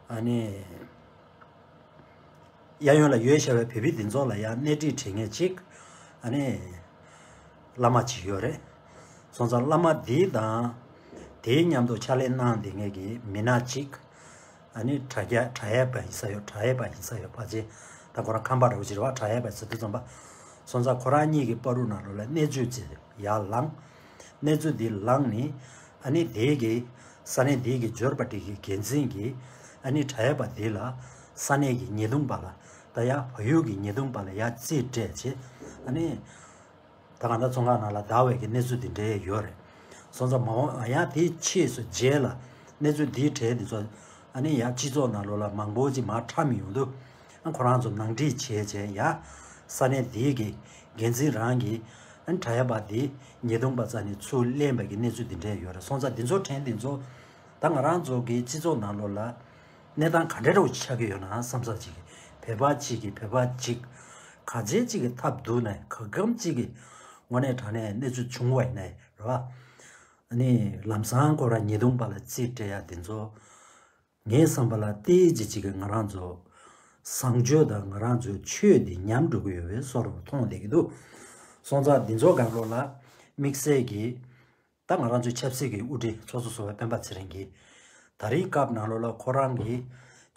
ཨ་ནི་གཡས་གཡོན་ལ་ཡོད་བཞག་པའི་བོད་པའི་འདི་ཚོ་ལ་ཡང་སྣེ་ཁྲིད་བྱེད་མཁན་གཅིག་ཨ་ནི་བླ་མ་གཅིག་ཡོད་རེད། སོང་ཙང་བླ་མ་འདི་དང་དེའི་མཉམ་དུ་ཕྱག་ལས་གནང་བསྡད་མཁན་གྱི་མི་སྣ་གཅིག་ཨ་ནི་དྲ་རྒྱ་དྲ་ཡས་པ་ཡིན་ས་ཡོད། དྲ་ཡས་པ་ཡིན་ས་ཡོད་པ་ཅེ། ད་ཁོ་རང་ཁམས་པ་རེད་བ་ཅེ་རེད་བ། དྲ་ཡས་པ་ཟེར་དུས་ཙམ་པ། སོང་ཙང་ཁོ་རང་གཉིས་ཀྱི་བར་དུ་ནང་ལོགས་ལ་གནས་ཚུལ་ཅིག་ཡར་ལངས། གནས་ཚུལ་འདི་ལངས་ནས་ཨ་ནི་དེའི་གི་ས་གནས་དེའི་གི་ཇོར་པ་ཏི་གི་འགན་འཛིན་གྱིས་ཨ་ནི་དྲ་ཡས་པ་འདི་ལ་ས་གནས་ཀྱི་ཉེས་རྡུང་པ་ལ་ད་ཡ་བལ་ཡུལ་གྱི་ཉེས་རྡུང་པ་ལ་ཡ་རྩིས་སྤྲད་བྱས་ཨ་ནི། ད་གང་ལྟར་ཚོང་ཁང་ནང་ལ་བདའ་བའི་གི་གནས་ཚུལ་འདི་འདྲའི་ཡོད་རེད། སོང་ཙང་མ་འོངས་ཡང་དེའི་ཕྱིས་སུ་རྗེས་ལ་གནས་ཚུལ་འདིའི་གྲས་འདི་ཚོ་ཨ་ནི་ཡང་སྤྱི་ཚོགས་ནང་ལོགས་ལ་མང་པོ་ཅིག་མར་འཁྲབ་མི་ཡོང་དུས་ཨ་ཁོ་རང་ཚོ་ནང་འགྲིག་བྱས་བྱས་ཡང་ས་གནས་འདིའི་གི་འགན་འཛིན་རང་གིས་ཨ་ནི་དྲ་ཡས་པ་འདི་ཉེས་རྡུང་པ་རྩ་ནས་ཚུར་ལེན་པའི་གི་གནས་ཚུལ་འདི་འདྲའི་ཡོད་རེད། སོང་ཙང་འདི་ཚོ་དྲན་འདི་ཚོ་ད་ང་རང་ཚོ་གི་སྤྱི་ཚོགས་ནང་ལོགས་ལ། གནས་སྟངས་ག་འདྲ་འདྲ་བོ་ཆགས་ཀྱི་ཡོད་ན་བསམ་ས་ཅིག་གི་ བོད་པ་གཅིག་གིས་བོད་པ་གཅིག་ག་ཚད་ཅིག་གི་ཐབས་སྡུག་ནས་ག་གམ་ཅིག་གི་དངོས་གནས་དྲང་གནས་གནས་ཚུལ་བྱུང་བ་ཡིན་ནའི་རེད་བ། ཨ་ནི་ལམ་སང་ཁོ་རང་ཉེས་རྡུང་པ་ལ་རྩིས་སྤྲད་ཡ་འདི་ཚོ། ངའི་བསམ་པ་ལ་ཏོག་ཙམ་ཅིག་གིས་ང་རང་ཚོ་བཟང་སྤྱོད་དང་ང་རང་ཚོའི་ཆོས་འདི་ཉམས་འགྲོ་གི་ཡོད་པའི་བཟོ་འདྲ་མཐོང་བསྡད་ཀྱི་འདུག་སོང་ཙང་འདི་ཚོ་སྒང་ལོགས་ལ་དམིགས་བསལ་གྱིས་ད་ང་རང་ཚོའི་ཆབ་སྲིད་ཀྱི་དབུ་ཁྲིད་ཚོགས་གཙོ་ཟུར་པ་སྤེན་པ་ཚེ་རིང་གིས་ད་རེས་སྐབས་ནང་ལོགས་ལ་ཁོ་རང་གིས་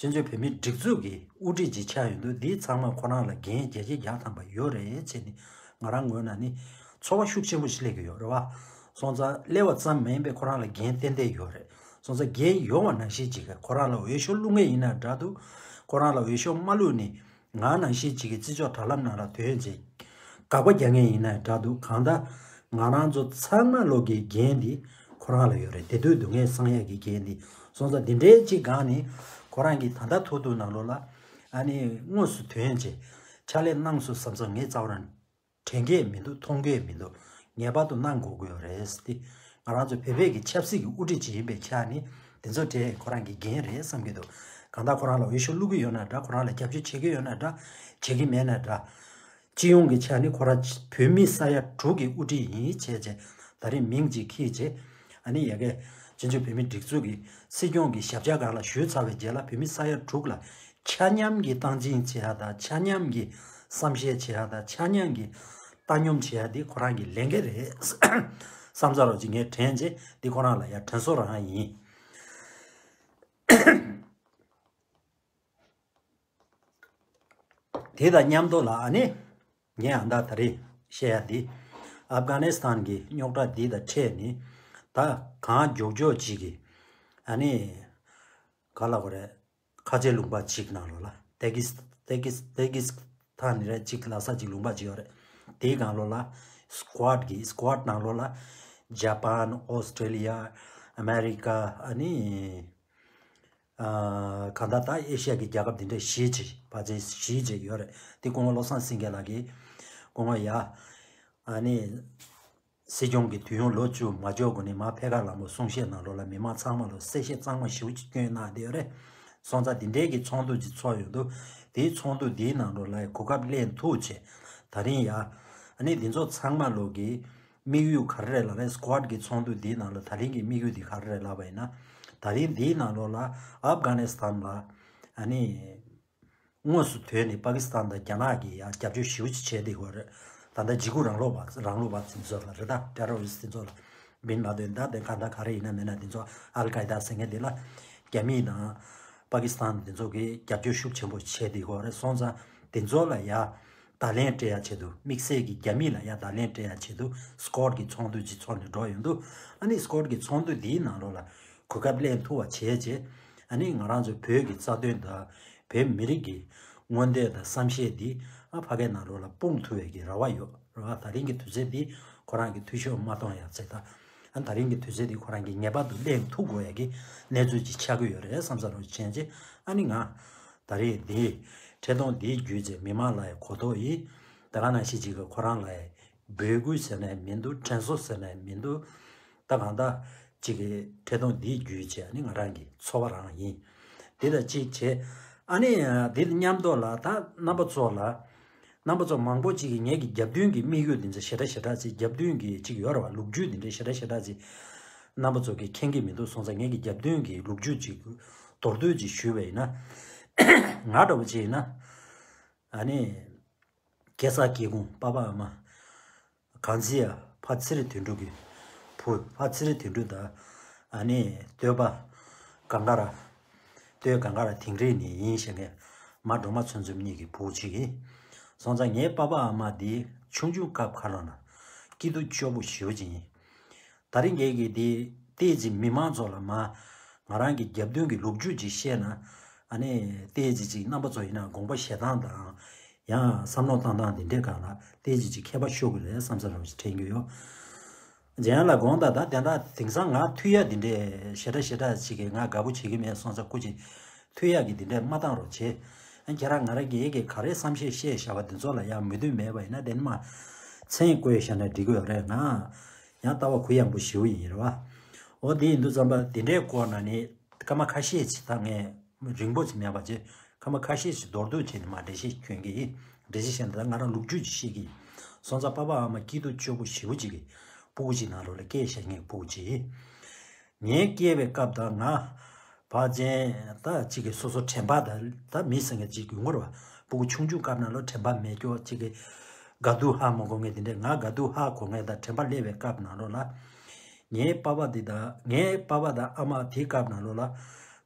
བཙན་བྱོལ་བོད་མིའི་སྒྲིག་འཛུགས་ཀྱི་དབུ་ཁྲིད་ཅིག་ཆགས་ཡོང་དུས་འདི་ཚང་མ་ཁོ་རང་ལ་འགན་བརྒྱ་ཆ་བརྒྱ་ཐམ་པ་ཡོད་རེད་ཅེས་ནི་ང་རང་ངོས་ནས་ནི་ཚོར་བ་ཤུགས་ཆེན་པོ་ཞིག་སླེབས་ཀྱི་ཡོད་རེད་བ། སོང་ཙང་སླེབས་པ་ཙམ་མིན་པའི་ཁོ་རང་ལ་འགན་ཏན་ཏན་ཡོད་རེད། སོང་ཙང་འགན་ཡོད་པ་ནང་བཞིན་ཅིག་གིས་ཁོ་རང་ལ་འོས་ཤོག་བླུག་མཁན་ཡིན་ན་འདྲ་འདུག་ཁོ་རང་ལ་འོས་ཤོག་མ་བླུགས་ནས་ང་ནང་བཞིན་ཅིག་གིས་བརྩི་འཇོག་དྲ་ལམ་ནང་ལ་ཐོན་རྗེས་དགག་པ་རྒྱག་མཁན་ཡིན་ན་འདྲ་འདུག་གང་ལྟར་ང་རང་ཚོ་ཚང་མ་ལོག་གི་འགན་འདི་ཁོ་རང་ལ་ཡོད་རེད། བདེ་སྡུག་སྡུག་བསྔལ་སངས་ཡག་གི་འགན་འདི། སོང་ཙང་འདི་འདྲའི་ཅིག་སྒང་ནས་ཁོ་རང་གིས་ད་ལྟ་ཐོག་ཐུག་ནང་ལོགས་ལ་ཨ་ནི་དངོས་སུ་ཐོན་རྗེས་ཕྱག་ལས་གནང་སོང་བསམ་ཙང་ངས་རྩ་བ་རང་དྲན་གྱི་མི་འདུག་མཐོང་གི་མི་འདུག་ངེས་པར་དུ་གནང་དགོས་ཀྱི་ཡོད་རེད་ཟེར་ཏེ། ང་རང་ཚོ་བོད་པའི་གི་ཆབ་སྲིད་ཀྱི་དབུ་ཁྲིད་ཅིག་ཡིན་པའི་ཆ་ནས་དེ་ཚོ་དེ་ཁོ་རང་གི་འགན་རེད་བསམ་གྱི་འདུག་གང་ལྟར་ཁོ་རང་ལ་འོས་ཤོག་བླུག་གི་ཡོད་ན་འདྲ། ཁོ་རང་ལ་རྒྱབ་སྐྱོར་བྱེད་ཀྱི་ཡོད་ན་འདྲ། བྱེད་ཀྱི་མེད་ན་འདྲ། སྤྱི་ཡོངས་ཀྱི་ཆ་ནས་ཁོ་རང་བོད་མི་ས་ཡ་དྲུག་གི་དབུ་ཁྲིད་ཡིན་བྱས་བྱས་ད་རེས་མིང་ཅིག་འཁྱེར་བྱས། ཨ་ནི་ཡ་གི་བཙན་བྱོལ་བོད་མིའི་སྒྲིག་འཛུགས་ཀྱི་སྲིད་སྐྱོང་གི་ཞབས་ཆ་སྒང་ལ་ཞུས་ཚར་བའི་རྗེས་ལ་བོད་མི་ས་ཡ་དྲུག་ལ་ཆ་མཉམ་གྱི་སྟངས་འཛིན་བྱེད་ཡ་དང་ཆ་མཉམ་གྱི་བསམ་ཤེས་བྱེད་ཡ་དང་ཆ་མཉམ་གྱི་ལྟ་སྙོམས་བྱེད་ཡ་འདི་ཁོ་རང་གི་ལས་འགན་རེད་བསམ་ཚར་བ་ཅིག་ངས་དྲན་རྗེས་འདི་ཁོ་རང་ལ་ཡ་དྲན་གསོ་རང་ཡིན། དེ་དང་མཉམ་དུ་ལ་ཨ་ནི་ངས་ཨ་མདའ་ད་རེས་བཤད་ཡ་འདི་ཨབ་གྷ་ནི་སི་ཐན་གྱི་རྙོག་དྲ་འདི་དང་འཕྲད་ནི་ད་གང་མགྱོགས་མགྱོགས་ཅིག་གི་ཨ་ནི་ག་ལ་གོ་རེད། ཁ་ཆེ་ལུང་པ་གཅིག་ནང་ལོགས་ལ་ཏེ་ཀི་སི་ཏེ་ཀི་སི་ཏེ་ཀི་སི་ཐན་ནི་རེད། གཅིག་ལ་ས་གཅིག་ལུང་པ་གཅིག་ཡོད་རེད། དེའི་སྒང་ལོགས་ལ་སི་ཀུ་ཨད་ཀྱི་སི་ཀུ་ཨད་ནང་ལོགས་ལ་ཇ་པན། ཨོ་སི་ཀྲེ་ལི་ཡ། ཨ་མེ་རི་ཀ། ཨ་ནི་ཨ་གང་ལྟར་ད་ཨེ་ཤི་ཡ་གི་རྒྱལ་ཁབ་འདི་འདྲ་བཞི་ཅིག་བར་ཆད་བཞི་ཅིག་ཡོད་རེད། དེ་སྐུ་ངོ་བློ་བཟང་སེང་གེ་ལགས་ཀྱིས་སྐུ་ངོ་ཡ་ཨ་ནི། སྲིད་སྐྱོང་གི་དུས་ཡུན་ལོ་བཅུ་མ་འཇོག་གོང་ནས་མར་ཕེབས་ཁ་ལ་མོ་གསུང་བཤད་ནང་ལོགས་ལ་མི་མང་ཚང་མ་ལ་གསལ་བཤད་གཙང་མ་ཞེ་པོ་ཅིག་བསྐྱོན་གནང་བསྡད་ཡོད་རེད། སོང་ཙང་འདི་འདྲའི་གི་ཚོགས་འདུ་ཅིག་ཚོགས་ཡོང་དུས་དེའི་ཚོགས་འདུ་འདིའི་ནང་ལོགས་ལ་གོ་སྐབས་ལེན་ཐུབ་བྱས་ད་རིང་ཡ་ཨ་ནི་འདི་ཚོ་ཚང་མ་ལོག་གི་དམིགས་ཡུལ་ག་རེ་རེད་ལབ་ན། སི་ཀུ་ཨད་ཀྱི་ཚོགས་འདུ་འདིའི་ནང་ལ་ད་རིང་གི་དམིགས་ཡུལ་འདི་ག་རེ་རེད་ལབ་པ་ཡིན་ན། ད་རིང་འདིའི་ནང་ལོགས་ལ་ཨབ་གྷ་ནི་སི་ཐན་ལ་ཨ་ནི། དངོས་སུ་ཐོན་ནས་པ་ཀི་སི་ཐན་དང་རྒྱ་ནག་གིས་ཡང་རྒྱབ་སྐྱོར་ཞེ་པོ་ཅིག་བྱས་བསྡད་ཡོད་རེད། ད་ལྟ་འཇིགས་སྐུལ་རང་ལུགས་པ་རང་ལུགས་པ་དེ་ཚོ་ལ་རེད། ད་ཏེ་རོ་རི་སི་དེ་ཚོ་ལ་མིང་ལབ་དུས་ད་དེ་ག་ད་ག་རེ་ཡིན་ན་མིན་ན་དེ་ཚོ་ཨལ་ཀའི་ད་ཟེར་མཁན་དེ་ལ་རྒྱ་མི་དང་པ་ཀི་སི་ཐན་དེ་ཚོ་གིས་རྒྱབ་སྐྱོར་ཤུགས་ཆེན་པོ་བྱས་བསྡད་ཡོད་རེད། སོང་ཙང་དེ་ཚོ་ལ་ཡང་བརྡ་ལན་སྤྲད་ཡ་ཆེད་དུ། དམིགས་བསལ་གྱི་རྒྱ་མི་ལ་ཡང་བརྡ་ལན་སྤྲད་ཡ་ཆེད་དུ་སི་ཀུ་ཨད་ཀྱི་ཚོགས་འདུ་ཅིག་ཚོགས་ནས་འགྲོ་ཡོང་དུས། ཨ་ནི་སི་ཀུ་ཨད་ཀྱི་ཚོགས་འདུ་འདིའི་ནང་ལོགས་ལ་གོ་སྐབས་ལེན་ཐུབ་པ་བྱས་རྗེས། ཨ་ནི་ང་རང་ཚོ་བོད་ཀྱི་རྩ་དོན་དང་བོད་མི་རིགས་ཀྱི་མངོན་འདོད་དང་བསམ་ཤེས་འདི་ཨ་ཕ་གའི་ནང་ལོགས་ལ་སྤུངས་ཐུབ་པའི་གི་རེ་བ་ཡོད་རེད་བ། ད་རིང་གི་དུས་ཚོད་འདི་ཁོ་རང་གི་འཐུས་ཤོར་མ་གཏོང་ཡ་ཚེ་ད། ཨ་ད་རིང་གི་དུས་ཚོད་འདི་ཁོ་རང་གི་ངེས་པར་དུ་ལེན་ཐུབ་དགོས་ཡ་གི་གནས་ཚུལ་ཅིག་ཆགས་ཀྱི་ཡོད་རེད་བསམ་ས་རོགས་བྱས་རྗེས། ཨ་ནི་ང་ད་རེས་འདི་འཕྲལ་གཏོང་འདི་བརྒྱུད་རྗེས་མི་མང་ལ་ཡ་གོ་རྟོགས་ཡིན། ད་ག་ནང་བཞིན་ཅིག་གི་ཁོ་རང་ལ་ཡ་འབོད་སྐུལ་ཟེར་ནའི་མི་འདུག་དྲན་གསོ་ཟེར་ནའི་མི་འདུག་ད་གང་ལྟར་ཅིག་གི་འཕྲལ་གཏོང་འདིའི་བརྒྱུད་བྱས་ནི་ང་རང་གི་ཚོར་བ་རང་ཡིན། དེ་དང་གཅིག་བྱས། ཨ་ནི་འདི་དང་མཉམ་དུ་ལ་ད་རྣམ་པ་ཚོ་ལ། རྣམ་པ་ཚོ་མང་པོ་ཅིག་གིས་ངེད་ཀྱི་རྒྱབ་མདུན་གྱི་དམིགས་ཡུལ་འདི་ཚོ་ཞེ་དྲག་ཞེ་དྲག་ཅིག་རྒྱབ་མདུན་གྱི་ཅིག་ཡོད་རེད་བ། ལོ་རྒྱུས་འདི་འདྲའི་ཞེ་དྲག་ཞེ་དྲག་ཅིག་རྣམ་པ་ཚོ་གིས་མཁྱེན་གྱི་མི་འདུག་སོང་ཙང་ངེད་ཀྱི་རྒྱབ་མདུན་གྱི་ལོ་རྒྱུས་ཅིག་མདོར་བསྡུས་ཅིག་ཞུས་པ་ཡིན་ན། ང་འདྲ་བོ་ཅིག་ཡིན་ན། ཨ་ནི། སྐལ་བཟང་སྐྱེ་ཁུངས་པ་ཕ་ཨ་མ། གངས་རྫི་ཡ་ཕ་ཚེ་རིང་དོན་གྲུབ་ཀྱི་བུ། ཕ་ཚེ་རིང་དོན་གྲུབ་དང་། ཨ་ནི་སྟོད་པ་གངས་དཀར། སྟོད་གངས་དཀར་དིང་རི་ནས་ཡིན་ཞེས་ངས་མ་སྒྲོལ་མ་ཚུན་ཚོད་གཉིས་ཀྱི་བུ་གཅིག་ཡིན། སོང་ཙང་ངའི་པ་ཕ་ཨ་མ་འདི་ཆུང་ཆུང་སྐབས་ཁ་ལོ་ན་སྐྱིད་སྡུག་སྐྱོ་པོ་ཞེ་པོ་ཅིག་ཡིན། ད་རིང་ངེད་ཀྱིས་འདི་ཏོག་ཙམ་མི་མང་ཚོ་ལ་མ་ང་རང་གི་རྒྱབ་མདུན་གྱི་ལོ་རྒྱུས་ཅིག་བཤད་ན། ཨ་ནི་ཏོག་ཙམ་ཅིག་རྣམ་པ་ཚོ་ཡིན་ན་དགོངས་པ་བཞེས་སྟངས་དང་། ཡང་བསམ་བློ་བཏང་སྟངས་འདི་འདྲའི་སྒང་ལ་ཏོག་ཙམ་ཅིག་ཁྱད་པར་ཤོར་གི་རེད་བསམ་ས་རང་ཞིག་དྲན་གྱི་ཡོད། རྗེས་ལ་དགོངས་དག་ད་དེ་འདྲ་དེང་སང་ང་ཐུག་ཡ་འདི་འདྲའི་ཞེ་དྲག་ཞེ་དྲག་ཅིག་གིས་ང་དགའ་པོ་བྱེད་ཀྱི་མེད་སོང་ཙང་སྐུ་མཁྱེན། ཐུག་ཡག་གི་འདི་འདྲས་མ་བཏང་རོགས་བྱེད། ཨ་ཁྱེད་རང་ང་རང་གི་ཡེ་གི་ག་རེ་བསམ་ཤེས་བཤད་བཞག་པ་འདི་ཚོ་ལ་ཡང་མོས་མཐུན་མེད་པ་ཡིན་ན་དེ་ནི་མ་མཚན་བཀོད་བཞག་ན་འགྲིག་གི་ཡོད་རེད། ང་ཡང་ལྟ་བ་གུ་ཡངས་པོ་ཞེ་པོ་ཡིན་རེད་བ། འོ་དེ་ཡིན་དུས་ཙམ་པ་འདི་འདྲའི་སྐོར་ན་ནི་སྐར་མ་ཁ་ཤས་ཅིག་ད་ངས་རིང་པོ་ཅིག་མེད་པ་ཅིག་ ཁ་མ་ཁ་ཤས་ཤིག་མདོར་བསྡུས་བྱས་ནས་མ་འགྲེལ་བཤད་སྐྱོན་གྱི་ཡིན། འགྲེལ་བཤད་བཤད་འདི་ང་རང་ལོ་རྒྱུས་ཀྱི་བཤད་ཀྱི་ཡིན། སོང་ཙང་པ་ཕ་ཨ་མ་སྐྱིད་སྡུག་སྐྱོ་པོ་ཞེ་པོ་ཅིག་གི་སྤུ་གུ་ཅིག་ནང་ལོགས་ལ་སྐྱེས་བཞག་མཁན་གྱི་སྤུ་གུ་ཅིག་ཡིན། ངའི་སྐྱེས་པའི་སྐབས་དང་ང་ཕ་ཆེན་ད་ཅིག་གི་སོ་སོ་དྲན་པ་ད་ད་མི་ཟེར་མཁན་ཅིག་ཡོང་གི་རེད་བ། སྤུ་གུ་ཆུང་ཆུང་སྐབས་ནང་ལོགས་དྲན་པ་མེད་སྐྱོ་ཅིག་གི་དགའ་སྡུག་ཧ་མ་གོ་མཁན་དེ་འདྲས། ང་དགའ་སྡུག་ཧ་གོ་མཁན་དང་དྲན་པ་སླེབས་པའི་སྐབས་ནང་ལོགས་ལ། ངའི་པ་ཕ་འདི་དང་ངའི་པ་ཕ་དང་ཨ་མ་དེའི་སྐབས་ནང་ལོགས་ལ།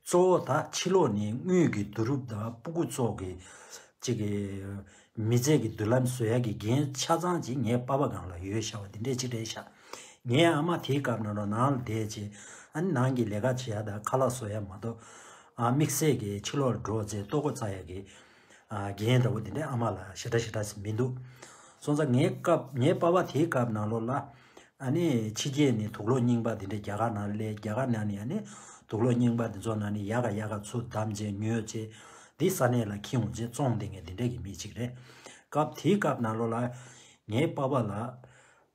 གཙོ་བོ་ད་ཕྱི་ལོགས་ནས་དངུལ་གྱི་བསྡུ་རུབ་དང་སྤུ་གུ་ཚོ་གི་ཅིག་གི་མི་ཚེ་གི་མདུན་ལམ་བཟོ་ཡག་གི་འགན་ཆ་ཚང་ཅིག་ངའི་པ་ཕ་སྒང་ལ་ཡོད་ཤག་པ་འདི་འདྲས་ཅིག་རེད་ཤག། ངའི་ཨ་མ་དེའི་སྐབས་ནང་ལོགས་ནང་ལ་བསྡད་བྱས་ཨ་ནི་ནང་གི་ལས་ཀ་བྱེད་ཡག་དང་ཁ་ལག་བཟོ་ཡག་མ་གཏོགས་ཨ་དམིགས་བསལ་གྱི་ཕྱི་ལོགས་ལ་འགྲོ་བྱས་ལྟོ་གོས་འཚོལ་ཡག་གི་ཨ་འགན་འདྲ་བོ་འདི་འདྲས་ཨ་མ་ལ་ཞེ་དྲག་ཞེ་དྲག་ཞིག་མི་འདུག། སོང་ཙང་ངའི་སྐབས་ངའི་པ་ཕ་དེའི་སྐབས་ནང་ལོགས་ལ་ཨ་ནི་ཕྱི་རྒྱལ་ནས་དུག་ལོག་རྙིང་པ་འདི་འདྲས་རྒྱ་གར་ནང་སླེབས། རྒྱ་གར་ནང་ནས་ཨ་ནི་དུག་ལོག་རྙིང་པ་འདི་ཚོ་ནང་ནས་ཡག་ག་ཡག་ག་ཚུར་བདམས་བྱས་ཉོས་བྱས་འདི་ས་གནས་ལ་འཁྱེར་ཡོང་བྱས་བཙོང་བསྡད་མཁན་འདི་འདྲས་ཀྱི་མི་ཅིག་རེད། སྐབས་དེའི་སྐབས་ནང་ལོགས་ལ་ངའི་པ་ཕ་ལ་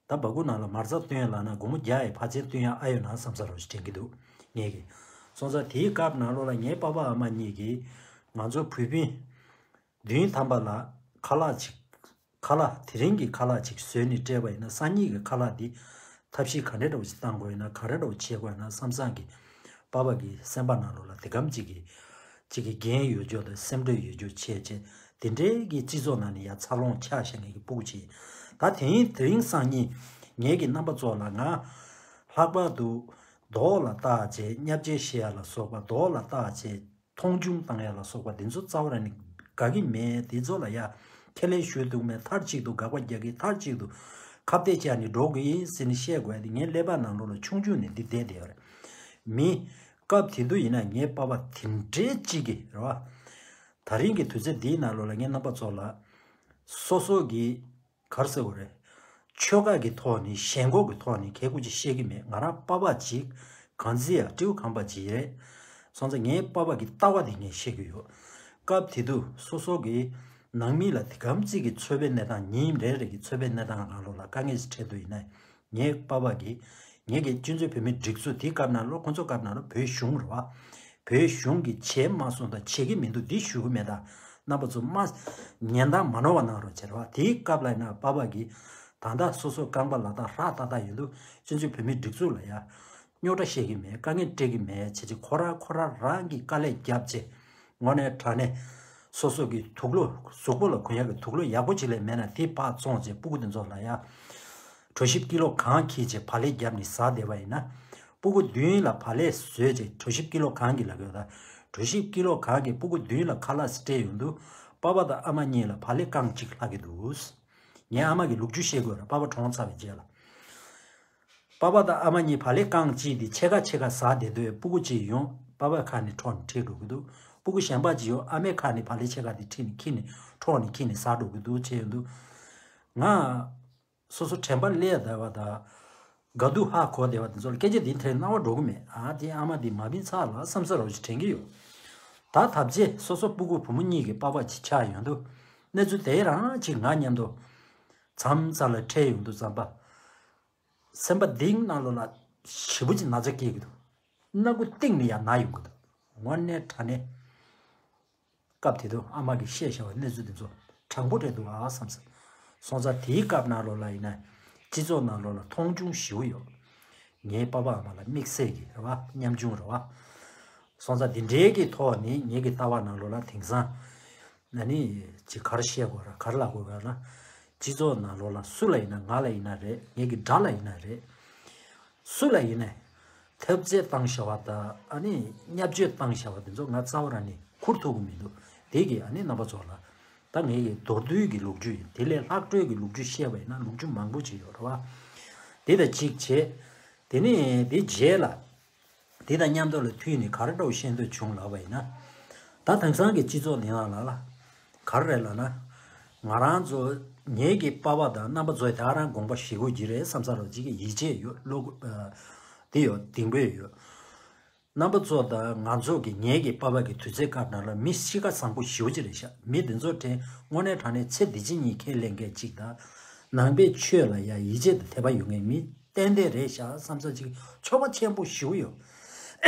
ད་སྦ་ཁུག་ནང་ལ་མར་ཚ་བཏོན་ཡ་ལབ་ན་སྒོར་མོ་བརྒྱ་ཡི་ཕར་ཕྱིན་བཏོན་ཡ་ཨ་ཡོད་ན་བསམ་ས་རོགས་ཞིག་དྲན་གྱི་འདུག་ངེད་ཀྱིས། སོང་ཙང་དེའི་སྐབས་ནང་ལོགས་ལ་ངའི་པ་ཕ་ཨ་མ་གཉིས་ཀྱིས་ང་ཚོ་བུ་སྤུན་བདུན་ཐམ་པ་ལ་ཁ་ལག་ཅིག་ཁ་ལག་དེ་རིང་གི་ཁ་ལག་ཅིག་བཟོས་ནས་སྤྲད་པ་ཡིན་ན་སང་ཉིན་གྱི་ཁ་ལག་འདི་ཐབས་ཤེས་ག་འདྲ་འདྲ་བོ་ཞིག་བཏང་དགོས་ཡིན་ན་ག་འདྲ་འདྲ་བོ་བྱེད་དགོས་ཡིན་ན་བསམ་བསམ་གྱིས་པ་ཕ་གི་སེམས་པ་ནང་ལོགས་ལ་དེ་གམ་ཅིག་གི་ཅིག་གི་འགན་ཡོད་རྒྱུ་དང་སེམས་ཁྲལ་ཡོད་རྒྱུ་བྱས་བྱས་དེ་འདྲའི་གི་སྤྱི་ཚོགས་ནང་ནས་ཡ་འཚར་ལོངས་ཆགས་བཞག་མཁན་གྱི་སྤུ་གུ་ཅིག་ཡིན། ད་དེ་ཡིན་དེ་རིང་སང་ཉིན་ངེད་ཀྱི་རྣམ་པ་ཚོ་ལ་ང་ལྷག་པར་དུ་རྡོག་ལ་བཏགས་བྱས་བརྙས་བཅོས་བྱེད་ཡ་ལ་སོགས་པ་རྡོག་ལ་བཏགས་བྱས་མཐོང་ཆུང་བཏང་ཡ་ལ་སོགས་པ་དེ་ཚོ་རྩ་བ་རང་ནས་དགའ་གི་མེད། དེ་ཚོ་ལ་ཡ་ཁས་ལེན་ཞུ་ཐུབ་མེད། མཐར་གཅིག་ཏུ་དགག་པ་རྒྱག་གི་མཐར་གཅིག་ཏུ་ཁ་གཏད་བཅག་ནས་འགྲོ་གི་ཡིན་ཟེར་ནས་བཤད་དགོས་ཡ་དེ་ངའི་ཀླད་པ་ནང་ལོགས་ལ་ཆུང་ཆུང་ནས་འདི་བསྡད་བསྡད་ཡོད་རེད། མི་སྐབས་དེ་དུས་ཡིན་ན་ངའི་པ་ཕ་དེ་འདྲའི་གཅིག་གི་རེད་བ། ད་རིང་གི་དུས་ཚོད་འདིའི་ནང་ལོགས་ལ་ངའི་རྣམ་པ་ཚོ་ལ་སོ་སོ་གི་ག་རེ་ཟེར་དགོས་རེད། ཆོལ་ཁ་གི་ཐོག་ནས་ཞེན་ཁོག་གི་ཐོག་ནས་གལ་ཀུ་ཅིག་བཤད་གི་མེད། ང་རང་པ་ཕ་ཅིག་གང་ཟེར་ཡ་སྤྲེའུ་ཁང་པ་ཅིག་རེད། སོང་ཙང་ངའི་པ་ཕ་གི་ལྟ་བ་དེ་ངས་བཤད་གི་ཡོད། སྐབས་དེ་དུས་སོ་སོ་གི་ནང་མི་ལ་དེ་གམ་ཅིག་གི་ཚོད་དཔག་གནས་སྟངས་ཉིན་རེ་རེ་གི་ཚོད་དཔག་གནས་སྟངས་སྒང་ལོགས་ལ་དཀའ་ངལ་ཞིག་འཕྲད་དུས་ཡིན་ན། ངའི་པ་ཕ་གིས་ངེད་ཀྱི་སྤྱི་མཐུན་བོད་མིའི་སྒྲིག་འཛུགས་དེའི་སྐབས་ནང་ལོ་ཁོང་ཚོ་སྐབས་ནང་ལོ་བོད་གཞུང་རེད་བ། བོད་གཞུང་གིས་བྱས་མ་སོང་དང་བྱེད་ཀྱི་མི་འདུག་འདི་ཞུ་གི་མེད་ད། རྣམ་པ་ཚོ་མ་ཉན་སྟངས་མ་ནོར་བ་གནང་རོགས་བྱེད་རེད་བ། དེའི་སྐབས་ལ་ཡིན་ན་པ་ཕ་གིས་ད་ལྟ་སོ་སོ་རྐང་པ་ལག་ལེན་ཧྲག་ཏག་ཏག་ཡོད་འདུག་སྤྱི་མཐུན་བོད་མིའི་སྒྲིག་འཛུགས་ལ་ཡ་རྙོག་དྲ་བཤད་ཀྱི་མེད། དཀའ་ངལ་སྤྲད་ཀྱི་མེད་བྱས་ཅིག་ཁོ་རང་ཁོ་རང་རང་གིས་དཀའ་ལས་བརྒྱབ་བྱས། དངོས་གནས་དྲང་གནས་སོ་སོ་གི་དུག་ལོག་གཟུགས་པོ་ལ་གོན་ཡག་གི་དུག་ལོག་ཡག་པོ་ཅིག་ལས་མེད་ན་དེ་ཕར་བཙོང་བྱས་སྤུ་གུ་དེ་ཚོ་ལ་ཡ་གྲོ་ཞིབ་ཀི་ལོ་གང་འཁྱེར་བྱས་བག་ལེབ་བརྒྱབ་ནས་ཟ་བསྡད་པ་ཡིན་ན། སྤུ་གུ་བདུན་ལ་བག་ལེབ་བཟོས་བྱས་གྲོ་ཞིབ་ཀི་ལོ་གང་གི་ལབ་ཡོད་ད། གྲོ་ཞིབ་ཀི་ལོ་གང་གི་སྤུ་གུ་བདུན་ལ་ཁ་ལག་སྤྲད་ཡོང་དུས་པ་ཕ་དང་ཨ་མ་གཉིས་ལ་བག་ལེབ་རྐང་གཅིག་ལྷག་གི་འདུག་ངའི་ཨ་མ་གི་ལོ་རྒྱུས་བཤད་དགོས་ར་པ་ཕ་གྲོངས་ཚར་བའི་རྗེས་ལ། པ་ཕ་དང་ཨ་མ་གཉིས་བག་ལེབ་རྐང་གཅིག་དེ་ཕྱེད་ཀ་ཕྱེད་ཀ་ཟ་བསྡད་དུས་སྤུ་གུ་གཅིག་ཡོང་པ་ཕ་ཁ་ནས་འཕྲོག་ནས་ཁྲིད་འགྲོ་གི་འདུག་སྤུ་གུ་གཞན་པ་གཅིག་ཡོང་ཨ་མའི་ཁ་ནས་བག་ལེབ་ཕྱེད་ཀ་དེ་ཁྲིད་ནས་ཁྱེར་ནས་འཕྲོག་ནས་ཁྱེར་ནས་ཟ་འགྲོ་གི་འདུག་བྱས་ཡོང་དུས། ང་སོ་སོ་དྲན་པ་བསླེབས་བསྡད་པ་དང་། དགའ་སྡུག་ཧ་གོ་བསྡད་པ་དེ་ཚོ་ལ་སྐད་ཆ་འདི་འདྲའི་སྣང་བ་འགྲོ་གི་མེད། ཨ་དེ་ཨ་མ་འདི་མ་བིན་ཚར་ལ་བསམ་ས་རོགས་ཞིག་དྲན་གི་ཡོད། ད་ཐབས་ཆེ་སོ་སོ་སྤུ་གུ་བུ་མོ་གཉིས་ཀྱི་པ་ཕ་ཅིག་ཆགས་ཡོང་དུས། གནས་ཚུལ་དེ་རང་ཅིག་ང་མཉམ་དུ་མཚམས་མཚམས་ལ་འཕྲད་ཡོང་དུས་ཙམ་པ། སེམས་པ་གཏིང་ནང་ལོགས་ལ་ཞེ་པོ་ཅིག་ན་ཚ་སྐྱེ་གི་འདུག་སྣ་ཁུག་གཏིང་ནས་ཡར་ན་ཡོང་གི་འདུག་དངོས་གནས་དྲང་གནས། སྐབས་དེ་དུས་ཨ་མ་གིས་བཤད་བཞག་པའི་གནས་ཚུལ་དེ་ཚོ་དྲང་པོ་རེད་འདུག་ཨ་བསམ་སོང་། སོང་ཙང་དེའི་སྐབས་ནང་ལོགས་ལ་ཡིན་ན་སྤྱི་ཚོགས་ནང་ལོགས་ལ་མཐོང་ཆུང་ཞེ་པོ་ཡོད། ངའི་པ་ཕ་ཨ་མ་ལ་དམིགས་བསལ་གྱི་རེད་བ་ཉམ་ཆུང་རེད་བ། སོང་ཙང་དེ་འདྲའི་གི་ཐོག་ནས་ངེད་ཀྱི་ལྟ་བ་ནང་ལོགས་ལ་དེང་སང་ཨ་ནི་ཅིག་ག་རེ་བཤད་དགོས་ར་ག་རེ་ལབ་དགོས་ར་ན། སྤྱི་ཚོགས་ནང་ལོགས་ལ་སུ་ལ་ཡིན་ན་ང་ལ་ཡིན་ན་རེད། ངེད་ཀྱི་དགྲ་ལ་ཡིན་ན་རེད། སུ་ལ་ཡིན་ནའི་ཐེབས་རྩེད་བཏང་བཞག་པ་དང་ཨ་ནི་བརྙས་བཅོས་བཏང་བཞག་པ་དེ་ཚོ་ང་རྩ་བ་རང་ནས་ཁུར་ཐུབ་ཀྱི་མི་འདུག་དེ་གིས་ཨ་ནི་རྣམ་པ་ཚོ་ལ་ད་ངེད་ཀྱི་མདོར་བསྡུས་ཀྱི་ལོ་རྒྱུས་ཡིན། དེ་ལས་ལྷག་འཕྲོས་ཀྱི་ལོ་རྒྱུས་བཤད་པ་ཡིན་ན་ལོ་རྒྱུས་མང་པོ་ཅིག་ཡོད་རེད་བ། དེ་དང་གཅིག་བྱས། དེ་ནས་དེ་རྗེས་ལ། དེ་དང་མཉམ་དུ་ལ་མཐུད་ནས་ག་རེ་འདྲ་བོ་བཤད་འདོད་བྱུང་ལབ་པ་ཡིན་ན། ད་དེང་སང་གི་སྤྱི་ཚོགས་འདི་ནང་ལ་ལ། ག་རེ་རེད་ལབ་ན། ང་རང་ཚོ་ངེད་ཀྱི་པ་ཕ་དང་རྣམ་པ་ཚོས་ད་རང་དགོངས་པ་བཞེས་དགོས་ཀྱི་རེད་བསམ་ས་རོགས་གཅིག་གི་ཡིད་ཆེས་ཡོད་བློ་ཨ། དེ་ཡོད་གདེང་འབོད་ཡོད། རྣམ་པ་ཚོ་དང་ང་ཚོ་གི་ངེད་ཀྱི་པ་ཕ་གི་དུས་ཚོད་སྐབས་ནང་ལ་མི་གཤིས་ཀ་བཟང་པོ་ཞེ་པོ་ཅིག་རེད་ཤག་མི་འདི་ཚོ་དྲན་དངོས་གནས་དྲང་གནས་ཚེ་འདི་ཕྱི་གཉིས་ཁས་ལེན་མཁན་གཅིག་དང་། ནང་པའི་ཆོས་ལ་ཡང་ཡིད་ཆེས་དང་དད་པ་ཡོད་མཁན་མི་ཏན་ཏན་རེད་ཤག་བསམ་ས་ཅིག་ཆོག་པ་ཆེན་པོ་ཞེ་པོ་ཡོད།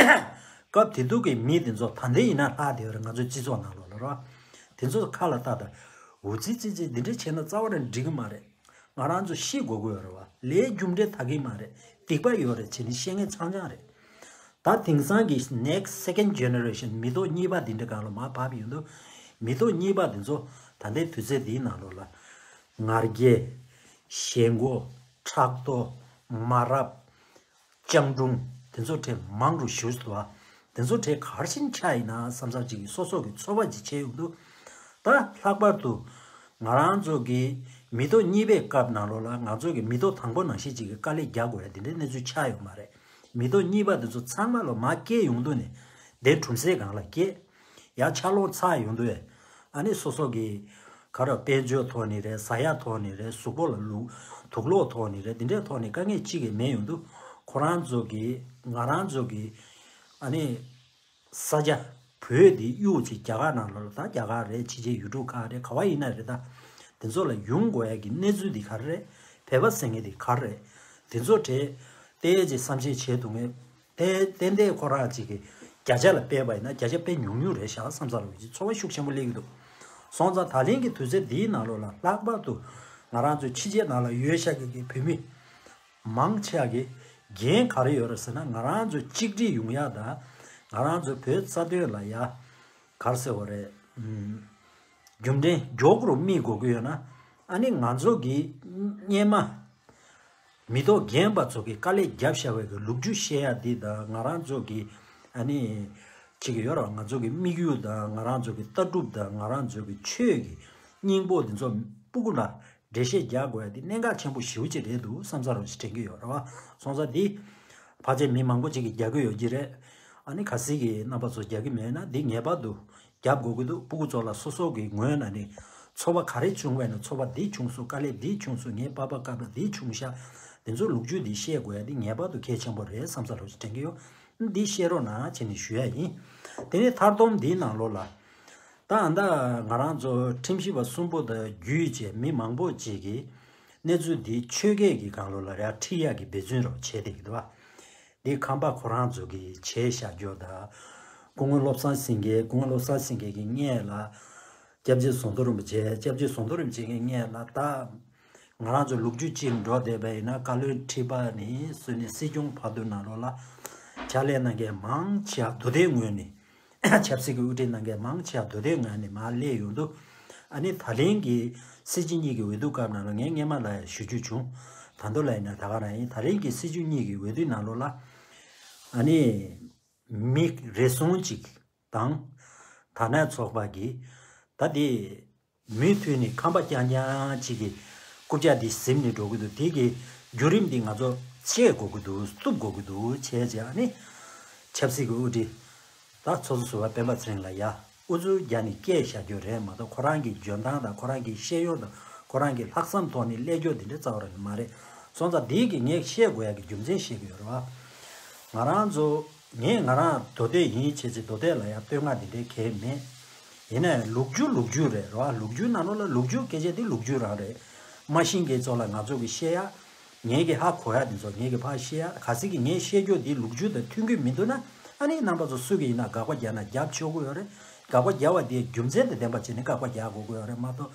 སྐབས་དེ་དུས་ཀྱི་མི་འདི་ཚོ་ད་ལྟ་ཡིན་ན་ལྷག་བསྡད་ཡོད་རེད་ང་ཚོའི་སྤྱི་ཚོགས་ནང་ལོགས་ལ། རེད་བ། དེ་ཚོ་ཁ་ལ་བཏགས་ད། འུ་ཙི་ཙི་ཙི་འདི་འདྲ་བྱས་ན་རྩ་བ་ནས་འགྲིག་གི་མ་རེད། ང་རང་ཚོ་ཤི་དགོས་ཀྱི་ཡོད་རེད་བ། ལས་རྒྱུ་འབྲས་ད་གི་མ་རེད། སྡིག་པ་ཡོད་རེད་བྱས་ནས་བཤད་མཁན་ཚང་ཚང་རེད། ད་དེང་སང་གི་next second generation མི་ཐོག་གཉིས་པ་འདི་འདྲ་སྒང་ལ་མར་བབས་ཡོང་དུས། མི་ཐོག་གཉིས་པ་འདི་ཚོ་ད་ལྟའི་དུས་ཚོད་འདིའི་ནང་ལོགས་ལ། ང་རྒྱལ། ཞེན་ཁོག་ཕྲག་དོག་མ་རབས། སྤྱང་གྲུང་། དེ་ཚོ་གྲས་མང་རུ་ཞུགས་འདུག་ཨ། དེ་ཚོ་གྲས་ག་རེ་བྱས་ནས་ཆགས་ཡིན་ན་བསམ་བསམ་ཅིག་གིས་སོ་སོ་གི་ཚོད་དཔག་ཅིག་བྱས་ཡོང་དུས། ད་ལྷག་པར་དུ་ང་རང་ཚོ་གི་མི་ཐོག་གཉིས་པའི་སྐབས་ནང་ལོགས་ལ་ང་ཚོ་གི་མི་ཐོག་དང་པོ་ནང་བཞིན་ཅིག་གི་དཀའ་ལས་རྒྱག་དགོས་ཡ་དེ་འདྲའི་གནས་ཚུལ་ཆགས་ཡོད་མ་རེད། མི་ཐོག་གཉིས་པ་དེ་ཚོ་ཚང་མ་ལོ་མར་སྐྱེས་ཡོང་དུས་ནས་དེ་གྲུམ་སའི་སྒང་ལ་སྐྱེས། ཡར་ཆག་ལོང་ཚར་ཡོང་དུས། ཨ་ནི་སོ་སོ་གི་ག་རེ་དཔལ་འབྱོར་ཐོག་ནས་རེད། ཟ་ཡ་ཐོག་ནས་རེད། གཟུགས་པོ་ལ་ལུ་དུག་ལོག་ཐོག་ནས་རེད། དེ་འདྲའི་ཐོག་ནས་དཀའ་ངལ་གཅིག་གི་མེད་ཡོང་དུས། ཁོ་རང་ཚོ་གི་ང་རང་ཚོ་གི་ཨ་ནི་ས་ཆ་བོད་འདི་གཡུག་ཅིག་རྒྱ་གར་ནང་ལོགས་ལ། ད་རྒྱ་གར་རེད། ཕྱི་རྒྱལ་ཡུལ་གྲུ་ཁག་རེད། ག་བ་ཡིན་ན་རེད། ད་དེ་ཚོ་ལ་ཡོང་དགོས་ཡ་གི་གནས་ཚུལ་འདི་ག་རེ་རེད། བོད་པ་ཟེར་མཁན་འདི་ག་རེ་རེད། དེ་ཚོ་གྲས་ཏོག་ཙམ་བསམ་ཤེས་བྱེད་ཐུབ་མཁན། ཏན་ཏན་ཏན་ཁོ་རང་གཅིག་གི་བརྒྱ་ཆ་ལ་སྤེལ་བ་ཡིན་ན་བརྒྱ་ཆ་དཔེ་ཉུང་ཉུང་རེད་ཤག་བསམ་ས་རུ་ཅིག་ཚོར་བ་ཤུགས་ཆེན་པོ་སླེབས་ཀྱི་འདུག་སོང་ཙང་ད་ལན་གྱི་དུས་ཚོད་འདིའི་ནང་ལོགས་ལ་ལྷག་པར་དུ་ང་རང་ཚོའི་ཕྱི་རྒྱལ་ནང་ལ་ཡོད་ཤག་གི་བོད་མི་མང་ཆེ་བ་གི་འགན་ག་རེ་ཡོད་རེད་ཟེར་ན། ང་རང་ཚོ་གཅིག་སྒྲིལ་ཡོང་ཡ་དང་། ང་རང་ཚོ་བོད་རྩ་དོན་ལ་ཡ་ག་རེ་ཟེར་བ་རེད། ཨུམ། རྒྱུ་འབྲས་མགྱོགས་རུ་སྨིན་དགོས་ཀྱི་ཡོད་ན། ཨ་ནི་ང་ཚོ་གི་སྔོན་མ་མི་ཐོག་རྒན་པ་ཚོ་གི་དཀའ་ལས་བརྒྱབ་བཞག་པའི་གི་ལོ་རྒྱུས་བཤད་ཡ་འདི་དང་། ང་རང་ཚོ་གི་ཨ་ནི་ཅིག་ཡོད་ར། ང་ཚོ་གི་དམིགས་ཡུལ་དང་། ང་རང་ཚོ་གི་ལྟ་གྲུབ་དང་། ང་རང་ཚོ་གི་ཆོས་ཀྱི་སྙིང་པོ་འདི་ཚོ་སྤུ་གུ་ལ་འགྲེལ་བཤད་རྒྱག་དགོས་ཡ་འདི་གནད་འགག་ཆེན་པོ་ཞེ་པོ་ཅིག་རེད་འདུག་བསམ་ས་རུ་ཞིག་དྲན་གྱི་ཡོད་ར་བ། སོང་ཙང་འདི་ཕལ་ཆེར་མི་མང་པོ་ཅིག་གིས་རྒྱག་གི་ཡོད་ཀྱི་རེད། ཨ་ནི་གལ་སྲིད་ཀྱི་རྣམ་པ་ཚོ་རྒྱག་གི་མེད་ན་འདི་ངེས་པར་དུ་རྒྱབ་དགོས་ཀྱི་འདུག་སྤུ་གུ་ཚོ་ལ་སོ་སོ་གི་ངོས་ནས་ནི་ཚོར་བ་ག་རེ་བྱུང་བས་ན། ཚོར་བ་འདི་བྱུང་སོང་། དཀའ་ལས་འདི་བྱུང་སོང་། ངའི་པ་ཕ་སྐབས་ལ་འདི་བྱུང་ཤག་དེ་ཚོ་ལོ་རྒྱུས་འདི་བཤད་དགོས་ཡ་འདི་ངེས་པར་དུ་གལ་ཆེན་པོ་རེད་བསམ་ས་རུ་ཞིག་དྲན་གྱི་ཡོད། འདི་བཤད་རོགས་གནང་བྱས་ནས་ཞུ་ཡ་ཡིན། དེ་ནས་མཐར་སྡོམ་འདིའི་ནང་ལོགས་ལ། ད་ཨ་ད་ང་རང་ཚོ་ཁྲིམས་ཞིབ་པ་གསུམ་པོ་དང་བརྒྱུད་བྱས་མི་མང་པོ་ཅིག་གིས་གནས་ཚུལ་འདི་ཆོས་སྐད་ཀྱི་སྒང་ལོགས་ལ་ཡར་ཁྲིད་ཡ་གི་འབད་བརྩོན་རོགས་བྱས་བསྡད་ཀྱི་འདུག་བ། འདི་ཁམས་པ་ཁོ་རང་ཚོ་གིས་བྱས་བཞག་རྒྱུ་དང་། སྐུ་ངོ་བློ་བཟང་སེང་གེ། སྐུ་ངོ་བློ་བཟང་སེང་གེ་གི་སྔོན་ལ་སྐྱབས་རྗེ་ཟམ་གདོང་རིན་པོ་ཆེ། སྐྱབས་རྗེ་ཟམ་གདོང་རིན་པོ་ཆེ་གི་སྔོན་ལ་ད་ང་རང་ཚོ་ལོ་རྒྱུས་ཅིག་འགྲོ་བསྡད་པ་ཡིན་ན། བཀའ་བློན་ཁྲི་པ་ནས་བཟུང་ནས་སྲིད་སྐྱོང་བར་དུ་ནང་ལོགས་ལ་ཕྱག་ལས་གནང་མཁན་མང་ཆེ་བ་མདོ་སྡེའི་ངོས་ནས། ཆབ་སྲིད་ཀྱི་དབུ་ཁྲིད་གནང་མཁན་མང་ཆེ་བ་མདོ་སྡེའི་ངོས་ནས་མར་སླེབས་ཡོང་དུས། ཨ་ནི་ད་ལན་གྱི་སྲིད་སྤྱི་གཉིས་ཀྱི་འོས་བསྡུ་སྐབས་ནང་ལ་ངས་སྔས་མ་ལ་ཡང་ཞུ་རྒྱུ་བྱུང་། ད་དུང་ལ་ཡིན་ན་ད་ག་རང་ཡིན། ད་ལན་གྱི་སྲིད་སྤྱི་གཉིས་ཀྱི་འོས་བསྡུ་ནང་ལོགས་ལ་ཨ་ནི་མི་རེ་ཟུང་ཅིག་དང་། དར་ནག་ཚོགས་པ་གིས་ད་དེ་མུ་མཐུད་ནས་ཁམས་པ་རྐྱང་རྐྱང་གཅིག་གི་རྐུབ་བཀྱག་འདི་ཟིན་ནས་འགྲོ་གི་འདུག་དེ་གི་བརྒྱུད་རིམ་འདི་ང་ཚོ་བཅད་དགོས་ཀྱི་འདུག་བཏུབ་དགོས་ཀྱི་འདུག་བྱས་བྱས། ཨ་ནི་ཆབ་སྲིད་ཀྱི་དབུ་ཁྲིད་ད་ཚོགས་གཙོ་ཟུར་པ་སྤེན་པ་ཚེ་རིང་ལ་ཡ་ཨུ་ཚུགས་རྒྱག་ནས་བསྐྱལ་བཞག་རྒྱུ་རེད་མ་གཏོགས། ཁོ་རང་གི་འཇོན་ཐང་དང་། ཁོ་རང་གི་ཤེས་ཡོན་དང་། ཁོ་རང་གི་ལྷག་བསམ་ཐོག་ནས་སླེབས་རྒྱུ་འདི་འདྲ་རྩ་བ་རང་མ་རེད། སོང་ཙང་འདི་གི་ངས་བཤད་དགོས་ཡ་གི་རྒྱུ་མཚན་བཤད་གི་ཡོད་རེད་བ། ང་རང་ཚོ་ངས་ང་རང་མདོ་སྟོད་ཡིན་བྱས་བྱས་མདོ་སྟོད་ལ་ཡ་བསྟོད་བསྔགས་འདི་འདྲའི་གང་ཡང་མེད། ཡིན་ནའི་ལོ་རྒྱུས་ལོ་རྒྱུས་རེད་རོ། ལོ་རྒྱུས་ནང་ལོགས་ལ་ལོ་རྒྱུས་སྐད་ཆ་འདི་ལོ་རྒྱུས་རང་རེད། མ་ཤེས་མཁན་ཚོ་ལ་ང་ཚོ་གི་བཤད་ཡ། ངས་གི་ཧ་གོ་ཡ་འདི་ཚོ་ངས་གི་ཕར་བཤད་ཡ། གལ་སྲིད་གི་ངས་བཤད་རྒྱུ་འདི་ལོ་རྒྱུས་དང་མཐུན་གྱི་མི་འདུག་ན། ཨ་ནི་རྣམ་པ་ཚོ་སུ་གི་ཡིན་ན་དགག་པ་རྒྱག་ན་རྒྱབ་ཆོག་གི་ཡོད་རེད། དགག་པ་རྒྱག་པ་དེ་རྒྱུ་མཚན་དང་ལྡན་པ་བྱས་ནས་དགག་པ་རྒྱག་དགོས་ཀྱི་ཡོད་རེད་མ་གཏོགས།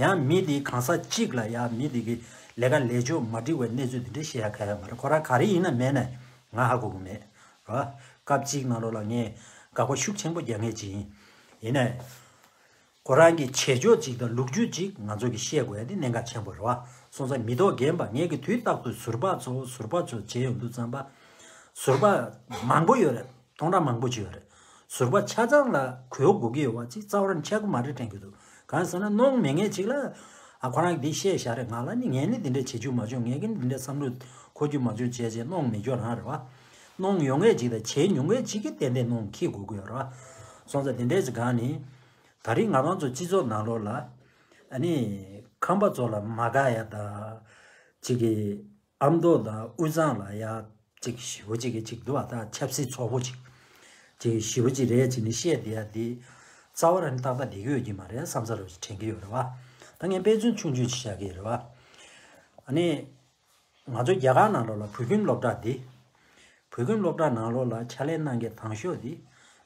ཡང་མི་དེ་གང་ཟག་གཅིག་ལ་ཡ་མི་དེ་གི་ལས་ཀ་ལས་ཕྱོགས་མ་འགྲིག་པའི་གནས་ཚུལ་འདི་འདྲ་བཤད་ཡ་ག་ཡ་མ་རེད། ཁོ་རང་ག་རེ་ཡིན་ན་མེད་ན་ང་ཧ་གོ་གི་མེད་རོ། སྐབས་གཅིག་ནང་ལོགས་ལ་ངས་དགག་པ་ཤུགས་ཆེན་པོ་རྒྱག་མཁན་ཅིག་ཡིན། ཡིན་ནའི་ཁོ་རང་གི་བྱེད་ཕྱོགས་གཅིག་དང་ལོ་རྒྱུས་གཅིག་ང་ཚོ་གི་ཤེས་དགོས་ཡ་དེ་གནད་འགག་ཆེན་པོ་རེད་བ། སོང་ཙང་མི་ཐོག་རྒན་པ་ངས་གི་དུས་རྟག་ཏུ་ཟུར་པ་ཚོ་ཟུར་པ་ཚོ་བྱེད་ཡོང་དུས་ཙམ་པ། ཟུར་པ་མང་པོ་ཡོད་རེད། སྟོང་ཕྲག་མང་པོ་ཅིག་ཡོད་རེད། ཟུར་པ་ཆ་ཚང་ལ་གུས་དགོས་ཀྱི་ཡོད་པ་ཅིག་རྩ་བ་རང་ཆགས་ཀྱི་མ་རེད་དྲན་གྱི་འདུག་གང་ཟེར་ན་གནོང་མེད་མཁན་ཅིག་ལ། ཨ་ཁོ་རང་གིས་འདི་བཤད་བཞག་རེད། ང་ལ་ནི་ངས་ནི་འདི་འདྲ་བྱེད་རྒྱུ་མ་བྱུང་། ངས་ཀྱི་ནི་འདི་འདྲ་བསམ་བློ་འཁོར་རྒྱུ་མ་བྱུང་བྱས་བྱས་གནོང་མེད་རྒྱུ་རང་རེད་བ། གནོང་ཡོང་མཁན་ཅིག་དང་བྱེད་མྱོང་མཁན་ཅིག་གིས་ཏན་ཏན་གནོང་འཁྱེར་དགོས་ཀྱི་ཡོད་རེད་བ། སོང་ཙང་དེ་འདྲའི་ཅིག་གང་ནི། ད་རིང་ང་རང་ཚོ་སྤྱི་ཚོགས་ནང་ལོགས་ལ། ཨ་ནི་ཁམས་པ་ཚོ་ལ་མ་དགའ་ཡ་དང་། ཅིག་གི་ཨ་མདོ་དང་དབུས་གཙང་ལ་ཡ་ཅིག་ཞེ་པོ་ཅིག་གི་ཅིག་འདུག་བ། ད་ཆབ་སྲིད་ཚོགས་པོ་ཅིག་ཅིག་ཞེ་པོ་ཅིག་རེད་ཅིག་ནི་བཤད་བསྡད་ཡ་འདི་རྩ་བ་རང་ཏག་ཏག་བསྡད་ཀྱི་ཡོད་ཀྱི་མ་རེད་བསམ་ས་རུ་ཞིག་དྲན་གྱི་ཡོད་རེད་བ། ད་ངས་དཔེ་མཚོན་ཆུང་ཆུང་ཅིག་བཞག་གི་ཡོད་རེད་བ། ཨ་ནི་ང་ཚོ་རྒྱ་གར་ནང་ལོགས་ལ་བོད་ཁྱིམ་སློབ་གྲྭ་འདི། བོད་ཁྱིམ་སློབ་གྲྭ་ནང་ལོགས་ལ་ཕྱག་ལས་གནང་མཁན་དང་ཤོས་འདི་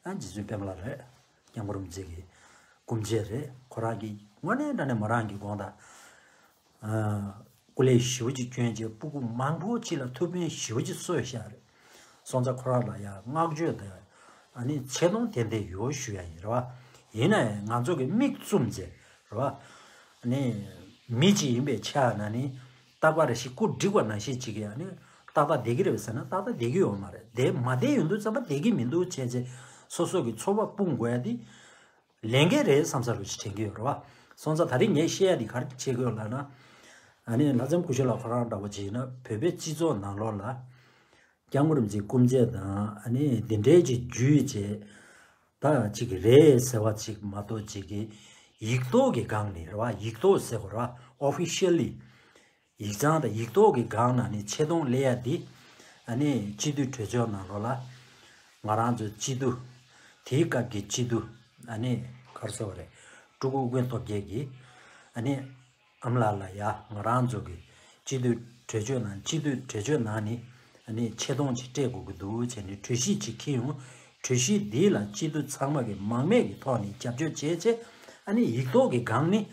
ཨ་རྗེ་བཙུན་པད་མ་ལགས་རེད། སྐྱབས་མགོན་རིན་པོ་ཆེ་གི་ སྐུ་མཆེད་རེད། ཁོ་རང་གིས་དངོས་གནས་དྲང་གནས་མོ་རང་གི་དགོངས་དག་ཨ། སྐུ་ལས་ཞེ་པོ་ཅིག་བསྐྱོན་བྱས་སྤུ་གུ་མང་པོ་ཅིག་ལ་ཐུགས་ཕན་ཞེ་པོ་ཅིག་གསོས་བཞག་རེད། སོང་ཙང་ཁོ་རང་ལ་ཡང་བསྔགས་བརྗོད་དང་ཨ་ནི་ཆེ་མཐོང་ཏན་ཏན་ཡོད་ཞུ་ཡ་ཡིན་རེད་བ། ཡིན་ན་ཡང་ང་ཚོ་གི་མིག་བཙུམས་བྱས་རེད་བ། ཨ་ནི་མི་གཅིག་ཡིན་པའི་ཆ་ན་ནི་རྟག་པར་རེ་ཞིག་སྐུ་བསྒྲིགས་པ་ནང་བཞིན་ཅིག་གིས་ཨ་ནི་ཏག་ཏག་བསྡད་ཀྱི་རེད་བས་ཟེར་ན་ཏག་ཏག་བསྡད་ཀྱི་ཡོད་མ་རེད། བསྡད་མ་བསྡད་ཡོང་དུས་ཙམ་པ་བསྡད་ཀྱི་མི་འདུག་བྱས་བྱས་སོ་སོ་གི་ཚོར་བ་སྤུངས་དགོས་ཡ་དེ། ལས་འགན་རེད་བསམ་ས་རུ་ཞིག་དྲན་གྱི་ཡོད་རེད་བ། སོང་ཙང་ད་རིང་ངས་བཤད་ཡ་འདི་ག་རེ་བྱེད་དགོས་ལབ་ན། ཨ་ནི་ལྷ་ལྕམ་སྐུ་ཞབས་ལགས་ཁོ་རང་འདྲ་བོ་བྱས་ན་བོད་པའི་སྤྱི་ཚོགས་ནང་ལོགས་ལ། སྐྱབས་མགོན་རིན་པོ་ཆེའི་སྐུ་མཆེད་དང་ཨ་ནི་འདི་འདྲའི་ཅིག་བརྒྱུད་བྱས། ད་ཅིག་རེད་ཟེར་བ་ཅིག་མ་གཏོགས་ཅིག་གི་ཡིག་ཐོག་གི་སྒང་ནས་རེད་བ། ཡིག་ཐོག་ཟེར་དགོས་རེད་བ། ཨོ་ཕི་ཤལ་ལི། ཡིག་ཚང་དང་ཡིག་ཐོག་གི་སྒང་ནང་ནས་ཆེ་མཐོང་སླེབས་ཡ་འདི། ཨ་ནི་སྤྱི་འཐུས་གྲོས་ཚོགས་ནང་ལོགས་ལ། ང་རང་ཚོའི་སྤྱི་འཐུས། དེའི་སྐབས་ཀྱི་སྤྱི་འཐུས། ཨ་ནི་ག་རེ་ཟེར་བ་རེད། སྤྲུལ་སྐུ་ཨོ་རྒྱན་སྟོབས་རྒྱལ་གྱིས། ཨ་ནི་ཨ་མ་ལགས་ལ་ཡ་ང་རང་ཚོ་གི་སྤྱི་འཐུས་གྲོས་ཆོད་ནང་སྤྱི་འཐུས་གྲོས་ཆོད་ནང་ནས་ཨ་ནི་ཆེ་མཐོང་ཅིག་སྤྲད་དགོས་ཀྱི་འདུག་བྱས་ནས་གྲོས་གཞི་ཅིག་འཁྱེར་ཡོང་། གྲོས་གཞི་འདི་ལ་སྤྱི་འཐུས་ཚང་མ་གི་མང་མོས་ཀྱི་ཐོག་ནས་རྒྱབ་སྐྱོར་བྱས་བྱས། ཨ་ནི་ཡིག་ཐོག་གི་སྒང་ནས།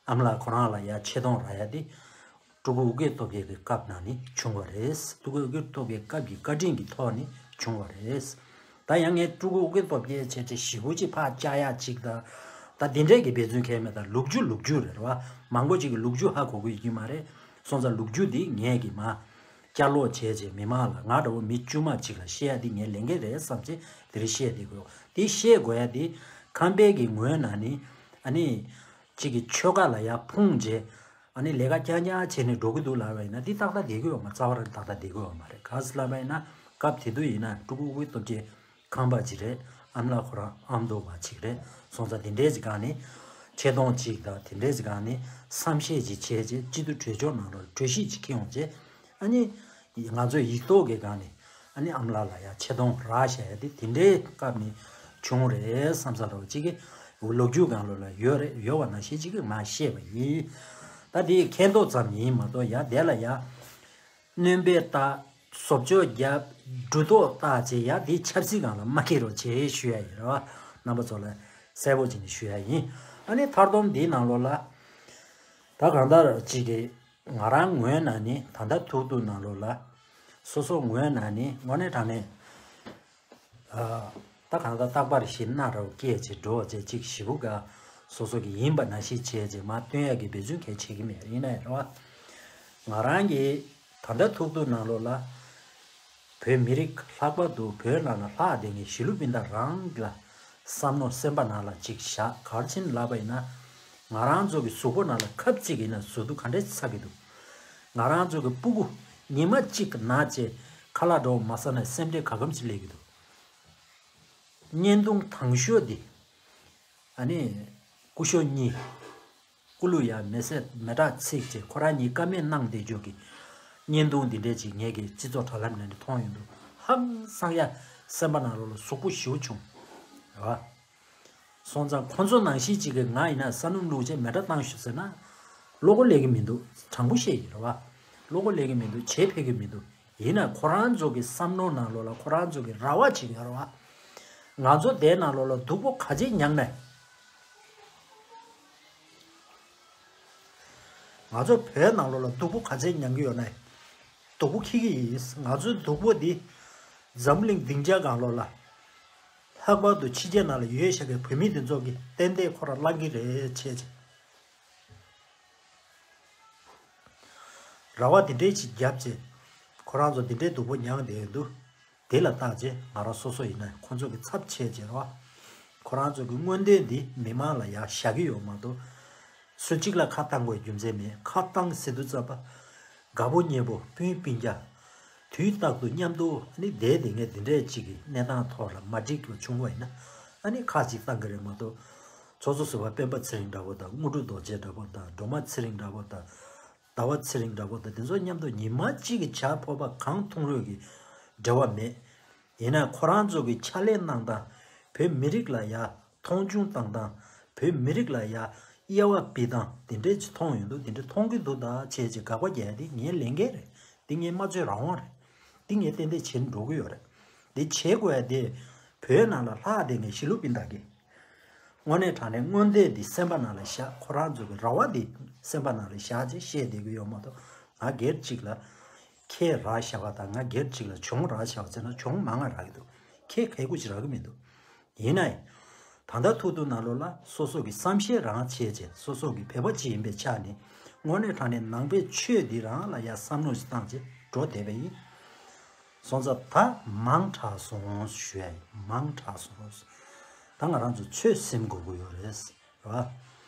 ཨ་མ་ལགས་ཁོ་རང་ལ་ཡ་ཆེ་མཐོང་རག་ཡ་དེ། སྤྲུལ་སྐུ་ཨོ་རྒྱན་སྟོབས་རྒྱལ་གྱི་སྐབས་ནང་ནས་བྱུང་བ་རེད། སྤྲུལ་སྐུ་ཨོ་རྒྱན་སྟོབས་རྒྱལ་སྐབས་ཀྱི་བཀའ་དྲིན་གྱི་ཐོག་ནས་བྱུང་བ་རེད། ད་ཡང་ངས་སྤྲུལ་སྐུ་ཨོ་རྒྱན་སྟོབས་རྒྱལ་བྱས་བྱས་ཞེ་པོ་ཅིག་ཕར་བཅག་ཡ་ཅིག་དང་། ད་འདི་འདྲས་ཀྱི་འབད་བརྩོན་གལ་མེད། ད་ལོ་རྒྱུས་ལོ་རྒྱུས་རེད་བ། མང་པོ་ཅིག་གིས་ལོ་རྒྱུས་ཧ་གོ་གི་ཡོད་ཀྱི་མ་རེད། སོང་ཙང་ལོ་རྒྱུས་འདི་ངས་ཀྱིས་མར་བསྐྱར་ལོག་བྱས་བྱས་མི་མང་ལ། ང་འདྲ་བོ་མི་དཀྱུས་མ་ཅིག་ལ་བཤད་ཡ་འདི་ངའི་ལས་འགན་རེད་བསམ་བྱས་དེ་རིང་བཤད་བསྡད་དགོས། དེ་བཤད་དགོས་ཡ་འདི་ཁམས་པའི་གི་ངོས་ནང་ནས་ཨ་ནི། གཅིག་གི་ཆོལ་ཁ་ལ་ཡར་ཕུང་རྗེས། ཨ་ནི་ལས་ཀ་རྐྱང་རྐྱང་བྱས་ནས་འགྲོ་གི་འདུག་ལབ་པ་ཡིན་ན་འདི་ཏག་ཏག་བསྡད་ཀྱི་ཡོད་མ། རྩ་བ་རང་ཏག་ཏག་བསྡད་ཀྱི་ཡོད་མ་རེད། ག་ཟེར་ལབ་པ་ཡིན་ན་སྐབས་དེ་དུས་ཡིན་ན་སྤྲུལ་སྐུ་ཨོ་རྒྱན་སྟོབས་རྒྱལ་ཁམས་པ་ཅིག་རེད། ཨ་མ་ལགས་ཁོ་རང་ཨ་མདོ་བ་ཅིག་རེད། སོང་ཙང་དེ་འདྲའི་ཅིག་སྒང་ནས་ཆེ་མཐོང་ཅིག་དང་དེ་འདྲའི་ཅིག་སྒང་ནས་བསམ་ཤེས་ཅིག་བྱས་རྗེས་སྤྱི་འཐུས་གྲོས་ཆོད་ནང་ལ་གྲོས་གཞི་ཅིག་འཁྱེར་ཡོང་རྗེས། ཨ་ནི། ང་ཚོས་ཡིག་ཐོག་གི་སྒང་ནས་ཨ་ནི་ཨ་མ་ལགས་ལ་ཡ་ཆེ་མཐོང་རག་བཞག་ཡ་དེ་དེ་འདྲའི་སྐབས་ནས་བྱུང་རེད་བསམ་ས་རོགས་གཅིག་གི་ལོ་རྒྱུས་སྒང་ལོ་ལ་ཡོད་རེད། ཡོད་པ་ནང་བཞིན་གཅིག་གི་མར་བཤད་པ་ཡིན། ད་དེ་མཁྱེན་རྟོགས་ཙམ་ཡིན་མ་གཏོགས་ཡ་དེ་ལ་ཡ་སྣོན་པ་བཏགས། བཟོ་བཅོས་བརྒྱབ། གྲུ་ཐོག་བཏགས་བྱས་ཡ་དེ་ཆབ་སྲིད་སྒང་ལ་མ་འཁྱེར་རོགས་བྱེད་ཞུ་ཡ་ཡིན་རོགས། རྣམ་པ་ཚོ་ལ་གསལ་པོ་བྱས་ནས་ཞུ་ཡ་ཡིན། ཨ་ནི་མཐར་སྡོམ་འདིའི་ནང་ལོགས་ལ་ད་གང་ལྟར་གཅིག་གི་ང་རང་ངོས་ནས་ནི་ད་ལྟ་ཐུག་ཐུག་ནང་ལོགས་ལ། སོ་སོ་ངོས་ནས་ནི་དངོས་གནས་དྲང་གནས། ཨ། ད་གང་ལྟར་རྟག་པར་ཞིག་སྣ་རལ་སྐྱེས་བྱས་འགྲོ་བྱས་གཅིག་ཞེ་པོ་ག་སོ་སོ་གི་ཡིན་པ་ནང་བཞིན་བྱས་བྱས་མར་སྟོན་ཡག་གི་འབད་བརྩོན་གལ་ཆེ་གི་མེད། ཡིན་ན་ཡང་རེད་བ། ང་རང་གི་ད་ལྟ་ཐུག་ཐུག་ནང་ལོགས་ལ། བོད་མི་རིགས་ལྷག་པར་དུ་བོད་ནང་ལ་ལྷག་བསྡད་མཁན་གཞིས་ལུས་སྤུན་ཟླ་རང་ལ་བསམ་མནོ་སེམས་པ་ནང་ལ་ཅིག་བཞག་ག་རེ་བྱས་ནས་ལབ་པ་ཡིན་ན། ང་རང་ཚོ་གི་གཟུགས་པོ་ནང་ལ་ཁབ་གཅིག་ཡིན་ན་ཟུག་རྡུག་ག་འདྲས་ཚ་གི་འདུག་ང་རང་ཚོ་གི་སྤུ་གུ་ཉི་མ་གཅིག་ན་བྱས་ཁ་ལག་འདྲ་བོ་མ་ཟ་ན་སེམས་ཁྲལ་ག་གམ་ཅིག་སླེབས་ཀྱི་འདུག་བརྙན་ཐུང་དང་ཤོས་འདི། ཨ་ནི། སྐུ་ཞབས་གཉིས། སྐུ་ལུས་ཡ་མེ་སྲེག་མེ་སྲེག་ཚིག་བྱས་ཁོ་རང་གཉིས་བཀའ་མོལ་གནང་བསྡད་རྒྱུ་གི་བརྙན་ཐུང་འདི་འདྲས་ཅིག་ངེད་ཀྱི་སྤྱི་ཚོགས་དྲ་ལམ་ནང་ནས་མཐོང་ཡོང་དུས་ཧང་སང་ཡ། སེམས་པ་ནང་ལོགས་ལ་ཟུག་པོ་ཞེ་པོ་བྱུང་། རེད་བ། སོང་ཙང་ཁོ་ཚོ་ནང་བཞིན་ཅིག་གིས་ང་ཡིན་ན་ས་སྣུམ་བླུགས་བྱས་མེ་སྲེག་བཏང་ཤོག་ཟེར་ན། བློ་ཁོག་སླེབས་ཀྱི་མི་འདུག་དྲང་པོ་བཤད་ཡིན་རེད་བ། བློ་ཁོག་སླེབས་ཀྱི་མི་འདུག་བྱེད་ཕོད་ཀྱི་མི་འདུག་ཡིན་ན་ཁོ་རང་ཚོ་གི་བསམ་བློ་ནང་ལོགས་ལ་ཁོ་རང་ཚོ་གི་རེ་བ་ཅིག་ཡོད་རེད་བ། ང་ཚོ་དེའི་ནང་ལོགས་ལ་སྡུག་པོ་ག་ཚད་མྱངས་ནས། ང་ཚོ་བོད་ནང་ལོགས་ལ་སྡུག་པོ་ག་ཚད་མྱངས་ཀྱི་ཡོད་ན། སྡུག་པོ་འཁྱེར་གྱི་ཡིན། ང་ཚོའི་སྡུག་པོ་འདི་འཛམ་གླིང་སྡིངས་ཆ་སྒང་ལོགས་ལ། ལྷག་པར་དུ་ཕྱི་རྒྱལ་ནང་ལ་ཡོད་བཞག་པའི་བོད་མི་དེ་ཚོ་གིས་ཏན་ཏན་ཁོ་རང་བླང་གི་རེད་བྱས་བྱས། རེ་བ་འདི་འདྲའི་ཅིག་བརྒྱབ་བྱས། ཁོ་རང་ཚོ་འདི་འདྲའི་སྡུག་པོ་མྱངས་བསྡད་ཡོད་འདུག་དེ་ལ་བརྟག་བྱས་ང་རང་སོ་སོ་ཡིན་ན་ཁོ་ཚོ་གི་ཚབ་བྱས་བྱས་རེད་བ། ཁོ་རང་ཚོ་གི་མངོན་འདོད་འདི་མི་མང་ལ་ཡར་བཞག་གི་ཡོད་མ་གཏོགས། སུ་གཅིག་ལ་ཁ་བཏང་དགོས་རྒྱུ་མཚན་མེད། ཁ་བཏང་ཟེར་དུས་ཙམ་པ། དགའ་པོ་ཉེ་པོ་སྤུན་སྤུན་ཀྱག་དུས་རྟག་ཏུ་མཉམ་དུ་ཨ་ནི་བསྡད་བསྡད་མཁན་འདི་འདྲའི་གཅིག་གི་གནས་སྟངས་ཐོག་ལ་མ་འགྲིག་པ་བྱུང་བ་ཡིན་ན། ཨ་ནི་ཁ་ཅིག་བཏང་གི་རེད་མ་གཏོགས། ཚོགས་གཙོ་ཟུར་པ་སྤེན་པ་ཚེ་རིང་འདྲ་པོ་དང་དངོས་གྲུབ་རྡོ་རྗེ་འདྲ་པོ་དང་སྒྲོལ་མ་ཚེ་རིང་འདྲ་པོ་དང་། ཟླ་བ་ཚེ་རིང་འདྲ་པོ་དང་དེ་ཚོ་མཉམ་དུ་ཉི་མ་གཅིག་གི་ཇ་ཕོར་པ་གང་འཐུང་རོགས་ཀྱི་འབྲེལ་བ་མེད། ཡིན་ན་ཁོ་རང་ཚོ་གི་ཕྱག་ལས་གནང་སྟངས། བོད་མི་རིགས་ལ་ཡ་མཐོང་ཆུང་བཏང་སྟངས། བོད་མི་རིགས་ལ་ཡ་དབྱེ་བ་ཕྱེ་སྟངས་དེ་འདྲས་ཅིག་མཐོང་ཡོང་དུས་དེ་འདྲས་མཐོང་གི་འདུག་ད་བྱས་ཅིག་དགག་པ་རྒྱག་ཡ་དེ་ངའི་ལས་འགན་རེད། དེ་ངའི་སྨྲ་བརྗོད་རང་དབང་རེད། དེ་ངས་ཏན་ཏན་བྱེད་འགྲོ་གི་ཡོད་རེད། དེ་བྱེད་དགོས་ཡ་དེ་བོད་ནང་ལ་ལྷག་བསྡད་མཁན་གཞིས་ལུས་སྤུན་ཟླ་གིས། དངོས་གནས་དྲང་གནས་མངོན་འདོད་འདི་སེམས་པ་ནང་ལ་བཞག་ཁོ་རང་ཚོ་གི་རེ་བ་འདི་སེམས་པ་ནང་ལ་བཞག་ཅེས་བཤད་བསྡད་ཀྱི་ཡོད་མ་གཏོགས། ང་སྒེར་གཅིག་ལ་ཁྱེད་རག་བཞག་པ་དང་ང་སྒེར་གཅིག་ལ་གྱོང་རག་བཞག་པ་ཟེར་ན་གྱོང་མང་ང་རག་གི་འདུག་ཁྱེད་གལ་ཁུ་ཅིག་རག་གི་མི་འདུག་ཡིན་ན་ཡང་། ད་ལྟ་ཐུག་ཐུག་ནང་ལོགས་ལ་སོ་སོ་གི་བསམ་ཤེས་རང་བྱས་བྱས་སོ་སོ་གི་བོད་པ་ཅིག་ཡིན་པའི་ཆ་ནས་དངོས་གནས་དྲང་གནས་ནང་པའི་ཆོས་འདི་རང་ལ་ཡ་བསམ་བློ་ཞིག་བཏང་བྱས་འགྲོ་བསྡད་པ་ཡིན། སོང་ཙང་ད་མང་དྲགས་སོང་ཞུ་ཡ་ཡིན། མང་དྲགས་སོང་། ད་ང་རང་ཚོ་ཆོས་སེམས་དགོས་ཀྱི་ཡོད་རེད། རེད་བ།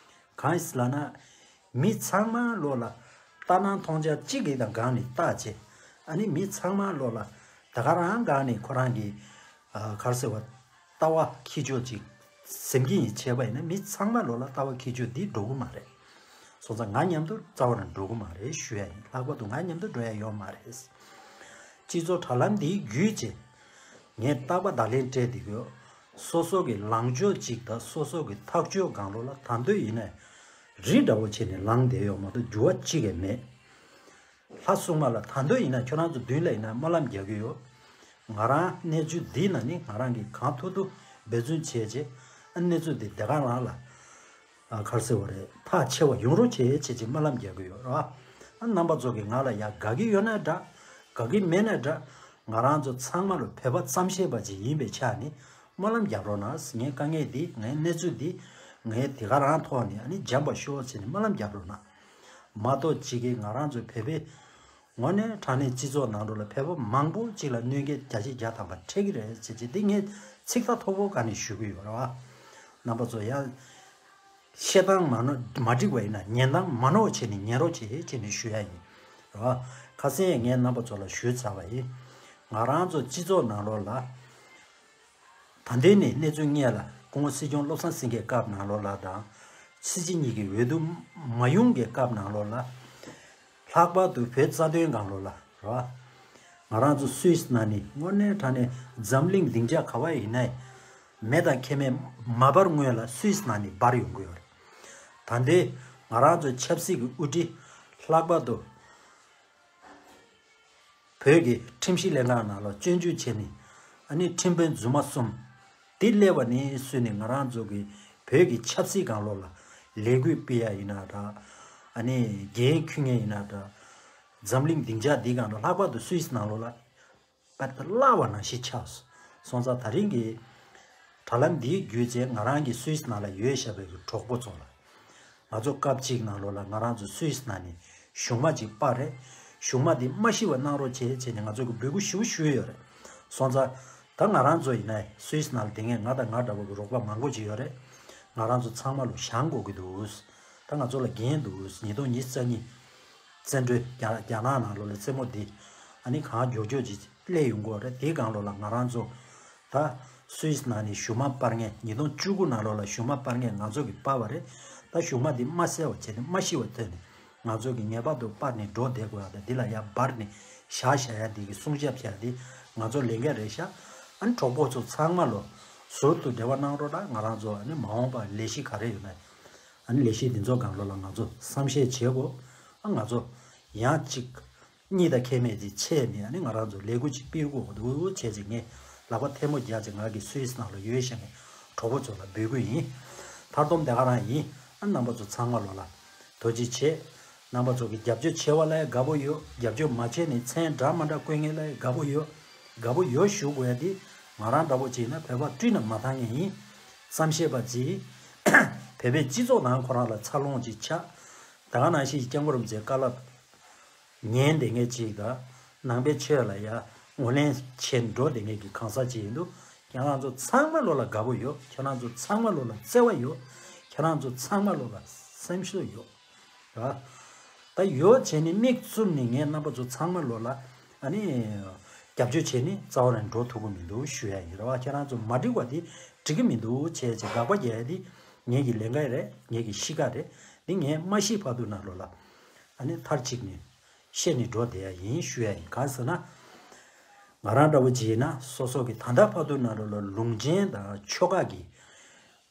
གང་ཡིན་ཟེར་ལབ་ན། མི་ཚང་མ་ལོགས་ལ་ལྟ་སྣང་མཐོང་རྒྱ་གཅིག་གི་དང་སྒང་ནས་བལྟ་བྱས། ཨ་ནི་མི་ཚང་མ་ལོགས་ལ་ད་ག་རང་སྒང་ནས་ཁོ་རང་གི་ཨ་ག་རེ་ཟེར་བ། ལྟ་བ་འཁྱེར་ཕྱོགས་ཅིག་སེམས་ཀྱི་ཡིན་བྱས་པ་ཡིན་ན་མི་ཚང་མ་ལོགས་ལ་ལྟ་བ་འཁྱེར་ཕྱོགས་འདི་འགྲོ་གི་མ་རེད། སོང་ཙང་ང་མཉམ་དུ་རྩ་བ་ནས་འགྲོ་གི་མ་རེད་ཞུ་ཡ་ཡིན། ལྷག་པར་དུ་ང་མཉམ་དུ་འགྲོ་ཡ་ཡོད་མ་རེད། སྤྱི་ཚོགས་དྲ་ལམ་འདིའི་བརྒྱུད་བྱས། ངས་རྟག་པར་བརྡ་ལན་སྤྲད་བསྡད་ཀྱི་ཡོད། སོ་སོ་གི་ལངས་ཕྱོགས་གཅིག་དང་སོ་སོ་གི་ཐག་གཅོད་སྒང་ལོགས་ལ་ད་འདོད་ཡིན་ན་རི་འདྲ་བོ་བྱས་ནས་ལངས་བསྡད་ཡོད་མ་གཏོགས་འགྱུར་བ་གཅིག་ཀྱང་མེད། ལྷ་སྲུང་མ་ལ་ད་འདོད་ཡིན་ན་ཁྱོད་རང་ཚོ་མདུན་ལ་ཡིན་ན་སྨོན་ལམ་རྒྱག་གི་ཡོད། ང་རང་གནས་ཚུལ་འདི་ན་ནི་ང་རང་གིས་གང་ཐུབ་ཐུབ་འབད་བརྩོན་བྱས་རྗེས་ཨ་གནས་ཚུལ་འདི་དེ་ག་རང་ལ་ཨ་ག་རེ་ཟེར་བ་རེད། ཐག་ཆེ་བ་ཡོང་རོགས་བྱེད་བྱས་ཅིག་སྨོན་ལམ་རྒྱག་གི་ཡོད་རེད་བ། ཨ་རྣམ་པ་ཚོ་གིས་ང་ལ་ཡ་དགའ་གི་ཡོད་ན་འདྲ། དགའ་གི་མེད་ན་འདྲ། ང་རང་ཚོ་ཚང་མ་ལ་བོད་པ་བསམ་ཤེས་པ་ཅིག་ཡིན་པའི་ཆ་ནས་སྨོན་ལམ་རྒྱབ་རོགས་གནང་། ངའི་དཀའ་ངལ་འདི་ངའི་གནས་ཚུལ་འདི་ངའི་དེ་ག་རང་ཐོག་ནས་ཨ་ནི་འཇམ་པ་ཤོག་བྱས་ནས་སྨོན་ལམ་རྒྱབ་རོགས་གནང་། མ་གཏོགས་གཅིག་གིས་ང་རང་ཚོ་བོད་པའི་དངོས་གནས་དྲང་གནས་སྤྱི་ཚོགས་ནང་ལོགས་ལ་བོད་པ་མང་པོ་གཅིག་ལ་གནོད་སྐྱོན་བརྒྱ་ཆ་བརྒྱ་ཐམ་པ་འཕྲད་ཀྱི་རེད་ཟེར་གྱི་འདི་ངས་ཚིག་ཐག་མཐོ་པོ་ག་ནས་ཞུ་གི་ཡོད་རེད་བ། རྣམ་པ་ཚོ་ཡང་བཤད་སྟངས་མ་ནོ་མ་འགྲིག་པ་ཡིན་ན་ཉན་སྟངས་མ་ནོར་བ་བྱས་ནས་ཉན་རོགས་བྱེད་བྱས་ནས་ཞུ་ཡ་ཡིན་རེད་བ། ཁ་སང་ངས་རྣམ་པ་ཚོ་ལ་ཞུས་ཚར་བ་ཡིན། ང་རང་ཚོ་སྤྱི་ཚོགས་ནང་ལོགས་ལ། ད་ལྟའི་ནས་གནས་ཚུལ་སྔས་ལ་སྐུ་ངོ་སྲིད་སྐྱོང་བློ་བཟང་སེང་གེའི་སྐབས་ནང་ལོགས་ལ་དང་། སྲིད་སྤྱི་གཉིས་ཀྱི་འོས་བསྡུ་མ་ཡོང་གི་སྐབས་ནང་ལོགས་ལ། ལྷག་པར་དུ་བོད་རྩ་དོན་སྒང་ལོགས་ལ་རེད་བ། ང་རང་ཚོ་སུད་སི་ནང་ནས་དངོས་གནས་དྲང་གནས་འཛམ་གླིང་སྡིངས་ཆ་ག་བ་ཡིན་ནའི་མེ་དང་མཁལ་མས་མ་འབར་སྔོན་ལ་སུད་སི་ནང་ནས་འབར་ཡོང་གི་ཡོད་རེད། ད་ལྟའི་ང་རང་ཚོ་ཆབ་སྲིད་ཀྱི་དབུ་ཁྲིད་ལྷག་པར་དུ། བོད་ཀྱི་ཁྲིམས་ཞིབ་ལྷན་ཁང་ནང་ལ་སྐྱོན་བརྗོད་བྱས་ནས་ཨ་ནི་ཁྲིམས་དཔོན་རྫུན་མ་གསུམ་དེ་སླེབས་པ་ནས་བཟུང་ནས་ང་རང་ཚོ་གི་བོད་ཀྱི་ཆབ་སྲིད་སྒང་ལོགས་ལ་ལས་འགུལ་སྤེལ་ཡ་ཡིན་ན་འདྲ། ཨ་ནི་འགན་འཁུར་མཁན་ཡིན་ན་འདྲ། འཛམ་གླིང་སྡིངས་ཆ་འདི་སྒང་ལ་ལྷག་པར་དུ་སུད་སི་ནང་ལོགས་ལ་པད་བརླག་པ་ནང་བཞིན་ཆགས་སོང་། སོང་ཙང་ད་རིང་གི་དྲ་ལམ་འདིའི་བརྒྱུད་བྱས་ང་རང་གི་སུད་སི་ནང་ལ་ཡོད་བཞག་པའི་གྲོགས་པོ་ཚོ་ལ། ང་ཚོ་སྐབས་གཅིག་ནང་ལོགས་ལ་ང་རང་ཚོ་སུད་སི་ནང་ནས་གཞུང་མ་ཅིག་སྤར་རེད། གཞུང་མ་དེ་མ་ཤི་བ་གནང་རོགས་བྱེད་བྱས་ནས་ང་ཚོ་གི་འབོད་སྐུལ་ཞུ་ཞུས་ཡོད་རེད། སོང་ཙང་ད་ང་རང་ཚོ་ཡིན་ན་སུད་སི་ནང་ལ་དེ་སྔའི་ང་དང་ང་འདྲ་བོ་གི་རོགས་པ་མང་པོ་ཅིག་ཡོད་རེད། ང་རང་ཚོ་ཚང་མ་ལོ་བཞེངས་དགོས་ཀྱི་འདུག་ད་ང་ཚོ་ལ་འགན་འདུག་ཉིས་སྟོང་ཉི་ཤུ་རྩ་གཉིས་བཙན་བྱོལ་རྒྱ་རྒྱ་ནག་ནང་ལོགས་ལ་རྩེད་མོ་འདི་ཨ་ནི་གང་མགྱོགས་མགྱོགས་ཅིག་སླེབས་ཡོང་གི་ཡོད་རེད། དེའི་སྒང་ལོགས་ལ་ང་རང་ཚོ་ད་སུད་སི་ནང་ནས་གཞུང་མ་སྤར་མཁན་ཉིས་སྟོང་བཅུ་དགུ་ནང་ལོགས་ལ་གཞུང་མ་སྤར་མཁན་ང་ཚོ་གིས་སྤར་བ་རེད། ད་གཞུང་མ་འདི་མ་གསལ་བ་བྱས་ནས་མ་ཤི་བ་ཐོན་ནས་ང་ཚོ་གིས་ངེས་པར་དུ་སྤར་ནས་འགྲོ་བསྡད་དགོས་ཡ་དང་འདི་ལ་ཡར་འབར་ནས་བཞག་བཞག་ཡ་འདི་གི་སྲུང་སྐྱོབ་བྱ་ཡ་འདི་ང་ཚོ་ལས་འགན་རེད་ཤག་ཨ་ནི་གྲོགས་པོ་ཚོ་ཚང་མ་ལོ་ཟུར་དུ་འབྲེལ་བ་གནང་རོགས་གནང་། ང་རང་ཚོ་ཨ་ནི་མ་འོངས་པ་ལས་གཞི་ག་རེ་ཡོད་ན། ཨ་ནི་ལས་གཞི་འདི་ཚོ་སྒང་ལོགས་ལ་ང་ཚོ་བསམ་ཤེས་བྱེད་དགོས། ཨ་ང་ཚོ་ཡང་གཅིག་གཉིས་དང་ཁྱད་མེད་ཅིག་ཆད་ནས་ཨ་ནི་ང་རང་ཚོ་ལས་འགུལ་ཅིག་སྤེལ་དགོས་འདུག་བྱས་ཅིག་ངས་ལག་པ་ཐལ་མོ་རྒྱག་ཅིག་ང་གི་སུད་སི་ནང་ལ་ཡོད་བཞག་ནས་གྲོགས་པོ་ཚོ་ལ་འབོད་སྐུལ་ཡིན། མཐར་སྡོམ་དེ་ག་རང་ཡིན། ཨ་རྣམ་པ་ཚོ་ཚང་མ་ལོ་ལ་ཐུགས་རྗེ་ཆེ། རྣམ་པ་ཚོ་གི་རྒྱབ་སྐྱོར་བྱེད་པ་ལ་དགའ་པོ་ཡོད། རྒྱབ་སྐྱོར་མ་བྱས་ནས་མཚན་འདྲ་མ་འདྲ་བཀོད་མཁན་ལ་དགའ་པོ་ཡོད། དགའ་པོ་ཡོད་ཞུ་དགོས་ཡ་དེ་ང་རང་འདྲ་པོ་ཅིག་ཡིན་ན་བོད་པ་བཀྲུས་ན་མ་བཏང་མཁན་ཡིན། བསམ་ཤེས་པ་ཅིག་བོད་པའི་སྤྱི་ཚོགས་ནང་ཁོ་རང་ལ་འཚར་ལོངས་ཅིག་ཆགས། ད་ག་ནང་བཞིན་སྐྱབས་མགོན་རིན་པོ་ཆེའི་བཀའ་སློབ་ཉན་བསྡད་མཁན་ཅིག་དང་། ནང་པའི་ཆོས་ལ་ཡ་ངོས་ལེན་བྱས་འགྲོ་བསྡད་མཁན་གྱི་གང་ཟག་ཅིག་ཡིན་དུས། ཁྱེད་རང་ཚོ་ཚང་མ་ལོ་ལ་དགའ་པོ་ཡོད། ཁྱེད་རང་ཚོ་ཚང་མ་ལོ་ལ་བརྩེ་བ་ཡོད། ཁྱེད་རང་ཚོ་ཚང་མ་ལོ་ལ་སེམས་ཤུགས་ཡོད། ར། ད་ཡོད་བྱས་ནས་མིག་བཙུམ་ནས་ངས་རྣམ་པ་ཚོ་ཚང་མ་ལོ་ལ་ཨ་ནི་རྒྱབ་སྐྱོར་བྱས་ནས་རྩ་བ་ནས་འགྲོ་ཐུབ་ཀྱི་མི་འདུག་ཞུ་ཡ་ཡིན། ར་བ། ཁྱེད་རང་ཚོ་མ་འགྲིག་པ་དེ་འགྲིག་གི་མི་འདུག་བྱས་བྱས་དགག་པ་རྒྱག་ཡ་དེ་ངེད་ཀྱི་ལས་ཀ་རེད། ངེད་ཀྱི་གཤིས་ཀ་རེད། འདི་ངས་མ་ཤི་བར་དུ་ན་ལོ་ལ་ཨ་ནི་མཐར་གཅིག་ནས་བཤད་ནས་འགྲོ་བསྡད་ཡ་ཡིན་ཞུ་ཡ་ཡིན། གང་ཟེར་ན། ང་རང་འདྲ་བོ་ཅིག་ཡིན་ན་སོ་སོ་གི་ད་ལྟ་བར་དུ་ན་ལོ་ལ་ལུང་ཆེན་དང་ཆོལ་ཁ་གི་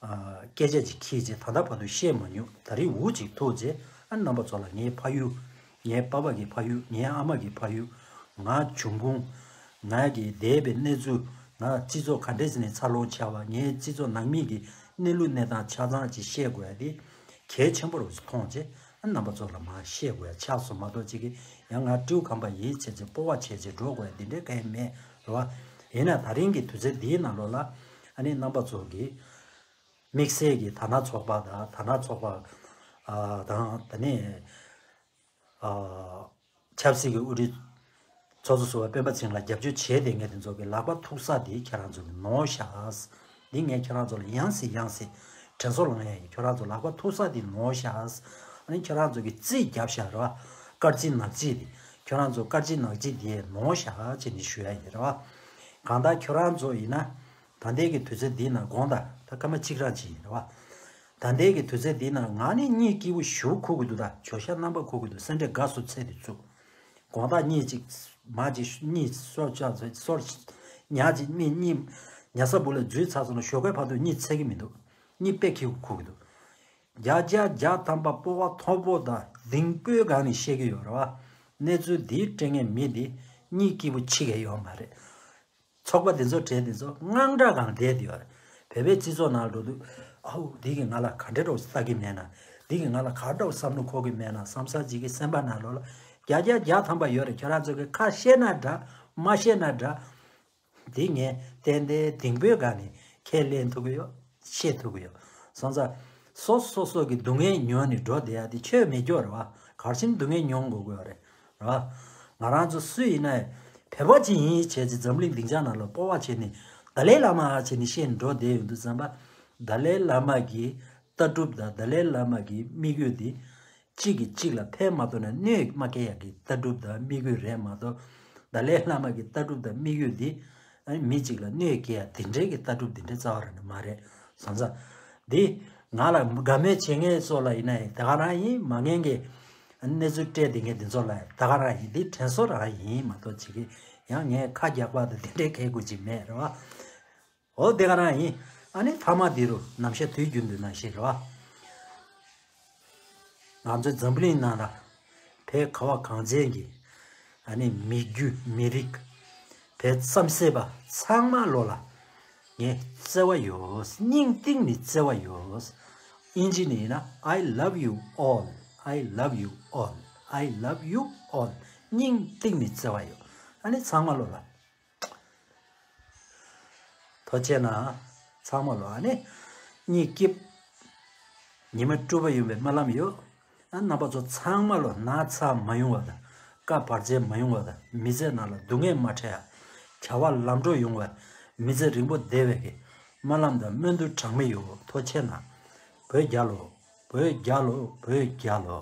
ཨ་སྐད་ཆ་ཅིག་ཁྱེར་རྗེས་ད་ལྟ་བར་དུ་བཤད་མ་མྱོང་། ད་རེས་འུ་ཅིག་ཐུག་རྗེས་ཨ་རྣམ་པ་ཚོ་ལ་ངའི་ཕ་ཡུལ། ངའི་པ་ཕ་གི་ཕ་ཡུལ། ངའི་ཨ་མ་གི་ཕ་ཡུལ། ང་འབྱུང་ཁུངས། ང་གི་འདས་པའི་གནས་ཚུལ། ང་སྤྱི་ཚོགས་ག་འདྲས་ཟེར་ནས་འཚར་ལོངས་བྱས་པ། ངའི་སྤྱི་ཚོགས་ནང་མི་གི་ གནས་ལུགས་གནས་སྟངས་ཆ་ཚང་ཅིག་བཤད་དགོས་ཡ་དེ་གལ་ཆེན་པོ་རུ་མཐོང་བྱས། རྣམ་པ་ཚོ་ལ་མར་བཤད་དགོས་ཡ་ཆགས་སོང་མ་གཏོགས། ཅིག་གིས་ཡང་ང་སྤྲེའུ་ཁམས་པ་ཡིན་བྱས་བྱས་སྤོབས་པ་བྱས་བྱས་འགྲོ་དགོས་ཡ་དེ་འདྲའི་གང་ཡང་མེད་རེད་བ། ཡིན་ན་ད་རིང་གི་དུས་ཚོད་འདིའི་ནང་ལོགས་ལ་ཨ་ནི་རྣམ་པ་ཚོ་གིས་དམིགས་བསལ་གྱི་དར་ནག་ཚོགས་པ་དང་དར་ནག་ཚོགས་པ་ཨ་དང་དེ་ནས་ཨ་ཆབ་སྲིད་ཀྱི་དབུ་ཁྲིད་ཚོགས་གཙོ་ཟུར་པ་སྤེན་པ་ཚེ་རིང་ལ་རྒྱབ་སྐྱོར་བྱས་བསྡད་མཁན་དེ་ཚོ་གི་ལག་པ་ཐུག་ས་དེ་ཁྱེད་རང་ཚོ་གི་ནོར་བཞག་འདི་ངས་ཁྱེད་རང་ཚོ་ལ་ཡང་སེ་ཡང་སེ་དྲན་གསོ་ལངས་ཡ་ཡིན། ཁྱེད་རང་ཚོ་ལག་པ་ཐུག་ས་དེ་ནོར་བཞག་ཨ་ནི་ཁྱེད་རང་ཚོ་གི་རྩིས་བརྒྱབ་བཞག་རེད་བ། དཀར་རྩིས་ནག་རྩིས་དེ་ཁྱེད་རང་ཚོ་དཀར་རྩིས་ནག་རྩིས་དེ་ནོར་བཞག་ཅེས་ནི་ཞུ་ཡ་ཡིན་རེད་བ། གང་ལྟར་ཁྱེད་རང་ཚོ་ཡིན་ན་ད་ལྟའི་གི་དུས་ཚོད་འདི་ན་དགོངས་དག་ད་སྐར་མ་གཅིག་རང་ཅིག་ཡིན་རེད་བ། ད་ལྟའི་གི་དུས་ཚོད་འདི་ན་ང་ནི་གཉིད་སྐྱིད་པོ་ཞེ་པོ་ཁུག་གི་འདུག་ད་ཇོ་ཤ་རྣམ་པ་ཁུག་གི་འདུག་སེམས་ཁྲལ་དགའ་སུ་ཚད་དེ་ཚུགས། དགོང་དག་གཉིད་ཅིག་མ་ཅིག་གཉིད་སོར་ཆགས་ཚེ་སོར་ཉ་ཅིག་མི་གཉིད་ཉལ་ས་སྦུག་ལ་འཛུལ་ཚར་སོང་ན་ཞོགས་ཀའི་བར་དུ་གཉིད་ཚད་ཀྱི་མི་འདུག་གཉིད་དཔེ་ཁུག་གི་འདུག་བརྒྱ་ཆ་བརྒྱ་ཐམ་པ་སྤོབས་པ་མཐོ་པོ་དང་གདེང་སྤོས་སྒང་ནས་བཤད་ཀྱི་ཡོད་རེད་བ། གནས་ཚུལ་འདིའི་སྤྲད་མཁན་མི་འདི་གཉིད་སྐྱིད་པོ་ཕྱི་ག་ཡོད་མ་རེད། ཚོགས་པ་འདི་ཚོ་གྲས་འདི་ཚོ་དངངས་སྐྲག་སྒང་བསྡད་ཡོད་རེད། བོད་པའི་སྤྱི་ཚོགས་ནང་འགྲོ་དུས་ཨའུ་འདི་གིས་ང་ལ་ག་འདྲ་འདྲ་བོ་ལྟ་གི་མེད་ན། འདི་གིས་ང་ལ་ག་འདྲ་བོ་བསམ་བློ་འཁོར་གི་མེད་ན་བསམ་ས་ཅིག་གི་སེམས་པ་ནང་ལོགས་ལ་བརྒྱ་ཆ་བརྒྱ་ཐམ་པ་ཡོད་རེད། ཁྱོད་རང་ཚོ་གིས་ཁ་བཤད་ན་འདྲ་མ་བཤད་ན་འདྲ། འདི་ངས་ཏན་ཏན་གདེང་སྤོས་སྒང་ནས་ཁས་ལེན་ཐུབ་ཀྱི་ཡོད། བཤད་ཐུབ་ཀྱི་ཡོད། སོང་ཙང་སོ་སོ་སོ་གི་སྡུག་བསྔལ་མྱོང་ནས་འགྲོ་བསྡད་ཡ་དེ་ཆོས་མེད་རྒྱུ་རེད་བ། ག་རེ་བྱས་ནས་སྡུག་བསྔལ་མྱོང་དགོས་ཀྱི་ཡོད་རེད། རེད་བ། ང་རང་ཚོ་སུ་ཡིན་ན་ཡང་བོད་པ་ཅིག་ཡིན་བྱས་ཅིག་འཛམ་གླིང་སྡིངས་ཆ་ནང་ལ་སྤོབས་པ་བྱས་ནས་ཏཱ་ལའི་བླ་མ་བྱས་ནས་བཤད་ནས་འགྲོ་བསྡད་ཡོང་དུས་ཙམ་པ། ཏཱ་ལའི་བླ་མ་གི་ལྟ་གྲུབ་དང་ཏཱ་ལའི་བླ་མ་གི་དམིགས་ཡུལ་དེ། གཅིག་གིས་གཅིག་ལ་ཕན་མ་ཐོགས་ནས་གནོད་མ་སྐྱེལ་ཡག་གི་ལྟ་གྲུབ་དང་དམིགས་ཡུལ་རེད་མ་གཏོགས། ཏཱ་ལའི་བླ་མ་གི་ལྟ་གྲུབ་དང་དམིགས་ཡུལ་འདི་ཨ་ནི་མི་གཅིག་ལ་གནོད་སྐྱེལ་ཡག་དེ་འདྲའི་གི་ལྟ་གྲུབ་དེ་འདྲའི་རྩ་བ་རང་ནས་མ་རེད། སོང་ཙང་འདི་ང་ལ་དགའ་མོས་བྱེད་མཁན་ཚོ་ལ་ཡིན་ན་ཡང་དེ་ག་རང་ཡིན། མ་ངན་གི་གནས་ཚུལ་སྤྲད་བསྡད་མཁན་དེ་ཚོ་ལ་ཡང་དེ་ག་རང་ཡིན། འདི་དྲན་གསོ་རང་ཡིན་མ་གཏོགས་ཅིག་གི་ཡང་ངས་ཁ་རྒྱག་པ་དང་དེ་འདྲའི་གལ་དགོས་ཅིག་མེད་རེད་བ། འོ་དེ་ག་རང་ཡིན། ཨ་ནི་མཐའ་མ་འདི་རུ་ནམ་ཞག་དུས་རྒྱུན་དུ་ནང་བཞིན་རེད་བ། ང་ཚོའི་འཛམ་བུ་གླིང་ནང་ལ་བོད་ཁ་བ་གངས་ཅན་གྱི་ཨ་ནི་མི་རྒྱུད་མི་རིགས་བོད་རྩམ་ཟས་པ་ཚང་མ་ལོ་ལ་ངས་བརྩེ་བ་ཡོད། སྙིང་གཏིང་ནས་བརྩེ་བ་ཡོད། ཨིན་ཇི་ནས་ཡིན་ན། I love you all. I love you all. I love you all. སྙིང་གཏིང་ནས་བརྩེ་བ་ཡོད། ཨ་ནི་ཚང་མ་ལོ་ལ། ཐུགས་རྗེ་གནང་། ཚང་མ་ལོ་ཨ་ནི་གཉིད་སྐྱིད། ཉི་མ་སྤྲོ་པོ་ཡོང་བའི་སྨོན་ལམ་ཡོད། ཨ་རྣམ་པ་ཚོ་ཚང་མ་ལོ་ན་ཚ་མ་ཡོང་བ་དང་། དཀའ་བར་ཆད་མ་ཡོང་བ་དང་། མི་ཚེ་ནང་ལ་སྡུག་བསྔལ་མ་འཕྲད་ཡ། བྱ་བ་ལམ་འགྲོ་ཡོང་བའི་མི་ཚེ་རིང་པོ་བདེ་བའི་གི་སྨོན་ལམ་དང་སྨོན་འདུན་གྲངས་མེད་ཡོད། ཐུགས་རྗེ་གནང་། བོད་རྒྱལ་ལོ། བོད་རྒྱལ་ལོ། བོད་རྒྱལ་ལོ།